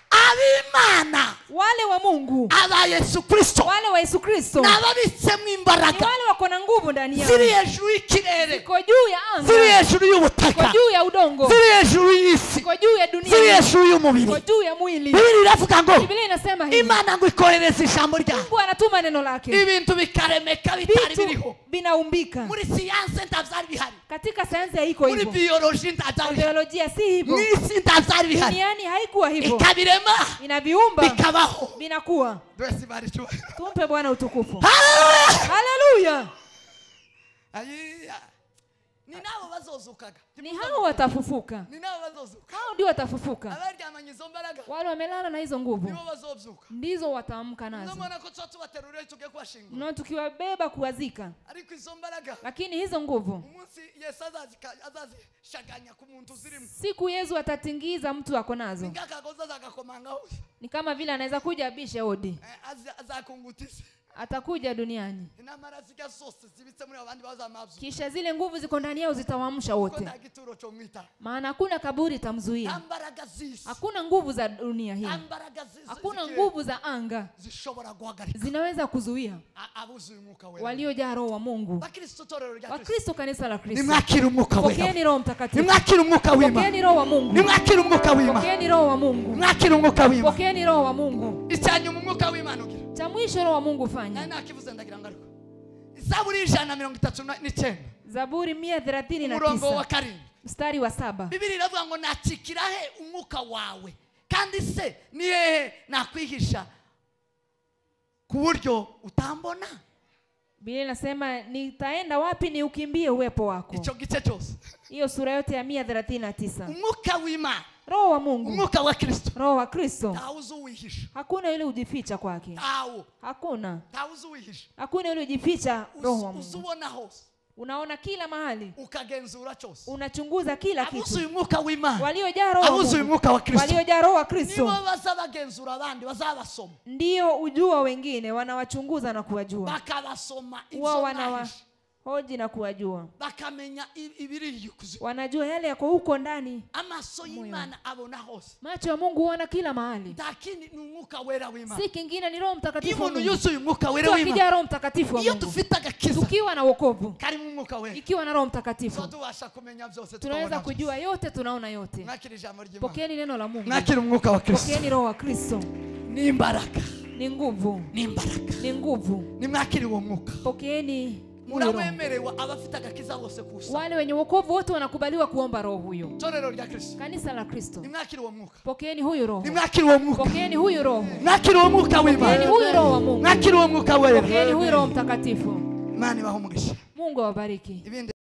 Abimana. Wale wa Mungu. Aba Yesu Kristo. Wale wa Yesu Kristo. Nababitsemo imbaraga. Ni wale wako na nguvu ndani yao. Ziri hejuru y'ikirere. Ziko juu ya anga. Ziri hejuru y'ubutaka. Ziko juu ya udongo. Ziri hejuru y'isi. Ziko juu ya dunia. Ziri hejuru y'umubiri. Ziko juu ya mwili. Biblia iravuga ngo. Biblia inasema hivi. Imana ngo ikohereza ijambo ryayo. Mungu anatuma neno lake. Ibintu bikaremeka bitari biriho. Binaumbika. Muri siyanse ndavyari bihari. Katika sayansi haiko hivyo. Muri biology ndavyari. Biolojia si hivyo. Mwisi ndavyari bihari. Duniani haikuwa hivyo. Ikabirema. Inaviumba. Bikabaho. Binakuwa. Tumpe Bwana utukufu. Haleluya. Haleluya. Ni nabo bazozukaga. Ni hao watafufuka. Ni nabo bazozuka. Hao ndio watafufuka. Abaryamanye izo mbaraga. Wale wamelala na hizo nguvu. Nibo bazovyuka. Ndizo wataamka nazo. Ndomana ko tubaterura tugiye kubashingura. Na tukiwabeba kuwazika. Ariko izo mbaraga. Lakini hizo nguvu. Umunsi Yesu azazishaganya ku muntu zirimo. Siku Yesu atatingiza mtu ako nazo. Ngakagoza akakomanga. Ni kama vile anaweza kuja abishe hodi. Azakungutisa. Atakuja duniani. Kisha zile nguvu ziko ndani yao zitawaamsha wote. Maana hakuna kaburi itamzuia. Hakuna nguvu za dunia hii. Hakuna nguvu za anga zinaweza kuzuia waliojaa roho wa Mungu. Wakristo, kanisa la Kristo. Pokeeni Roho Mtakatifu. Pokeeni Roho wa Mungu. Pokeeni Roho wa Mungu. Pokeeni Roho wa Mungu. Cha mwisho Roho wa Mungu fanya. Zaburi 139. Zaburi 139. Mstari wa 7. Biblia iravuga ngo nakikira he umwuka wawe. Kandi se ni hehe nakwihisha ku buryo utambona? Biblia inasema nitaenda wapi ni ukimbie uwepo wako. Ico gice cyose. Hiyo sura yote ya 139. Umwuka w'Imana. Roho wa Mungu. Umwuka wa Kristo. Roho wa Kristo. Tawuzuwihisha. Hakuna yule ujificha kwake. Hakuna. Tawuzuwihisha. Hakuna yule ujificha roho wa Mungu. Uzubona hose. Unaona kila mahali. Ukagenzura chose. Unachunguza kila kitu. Abuzuye umwuka w'Imana. Waliojaa roho. Abuzuye umwuka wa Kristo. Waliojaa roho wa Kristo. Nibo bazabagenzura abandi bazabasoma. Ndio ujua wengine wanawachunguza na kuwajua. Bakabasoma izo wanawahoji na kuwajua. Bakamenya ibiri yukuzi. Wanajua yale yako huko ndani. Amaso y'Imana abona hose. Macho ya Mungu huona kila mahali. Lakini ni umwuka wera w'Imana. Si kingine ni Roho Mtakatifu. Umuntu yuzuye umwuka wera w'Imana. Tukijaa Roho Mtakatifu wa Mungu. Iyo dufite agakiza. Tukiwa na wokovu. Karimo umwuka wera. Ikiwa na Roho Mtakatifu. Tubasha kumenya byose. Tunaweza kujua yote, tunaona yote. Mwakira ijambo ry'Imana. Pokeeni neno la Mungu. Mwakira umwuka wa Kristo. Pokeeni Roho wa Kristo. Ni imbaraga. Ni nguvu. Ni imbaraga. Ni nguvu. Nimwakira uwo mwuka. Pokeeni Murawemerewa abafite agakiza bose kusa. Wale wenye wokovu wote wanakubaliwa kuomba roho huyo. Torero rya Kristo. Kanisa la Kristo. Nimwakire uwo mwuka. Pokeeni huyu roho. Nimwakire uwo mwuka. Pokeeni huyu roho. Mwakire uwo mwuka w'Imana. Pokeeni huyu roho wa Mungu. Mwakire uwo mwuka wera. Pokeeni huyu Roho Mtakatifu. Imana ibahe umugisha. Mungu awabariki. Ibindi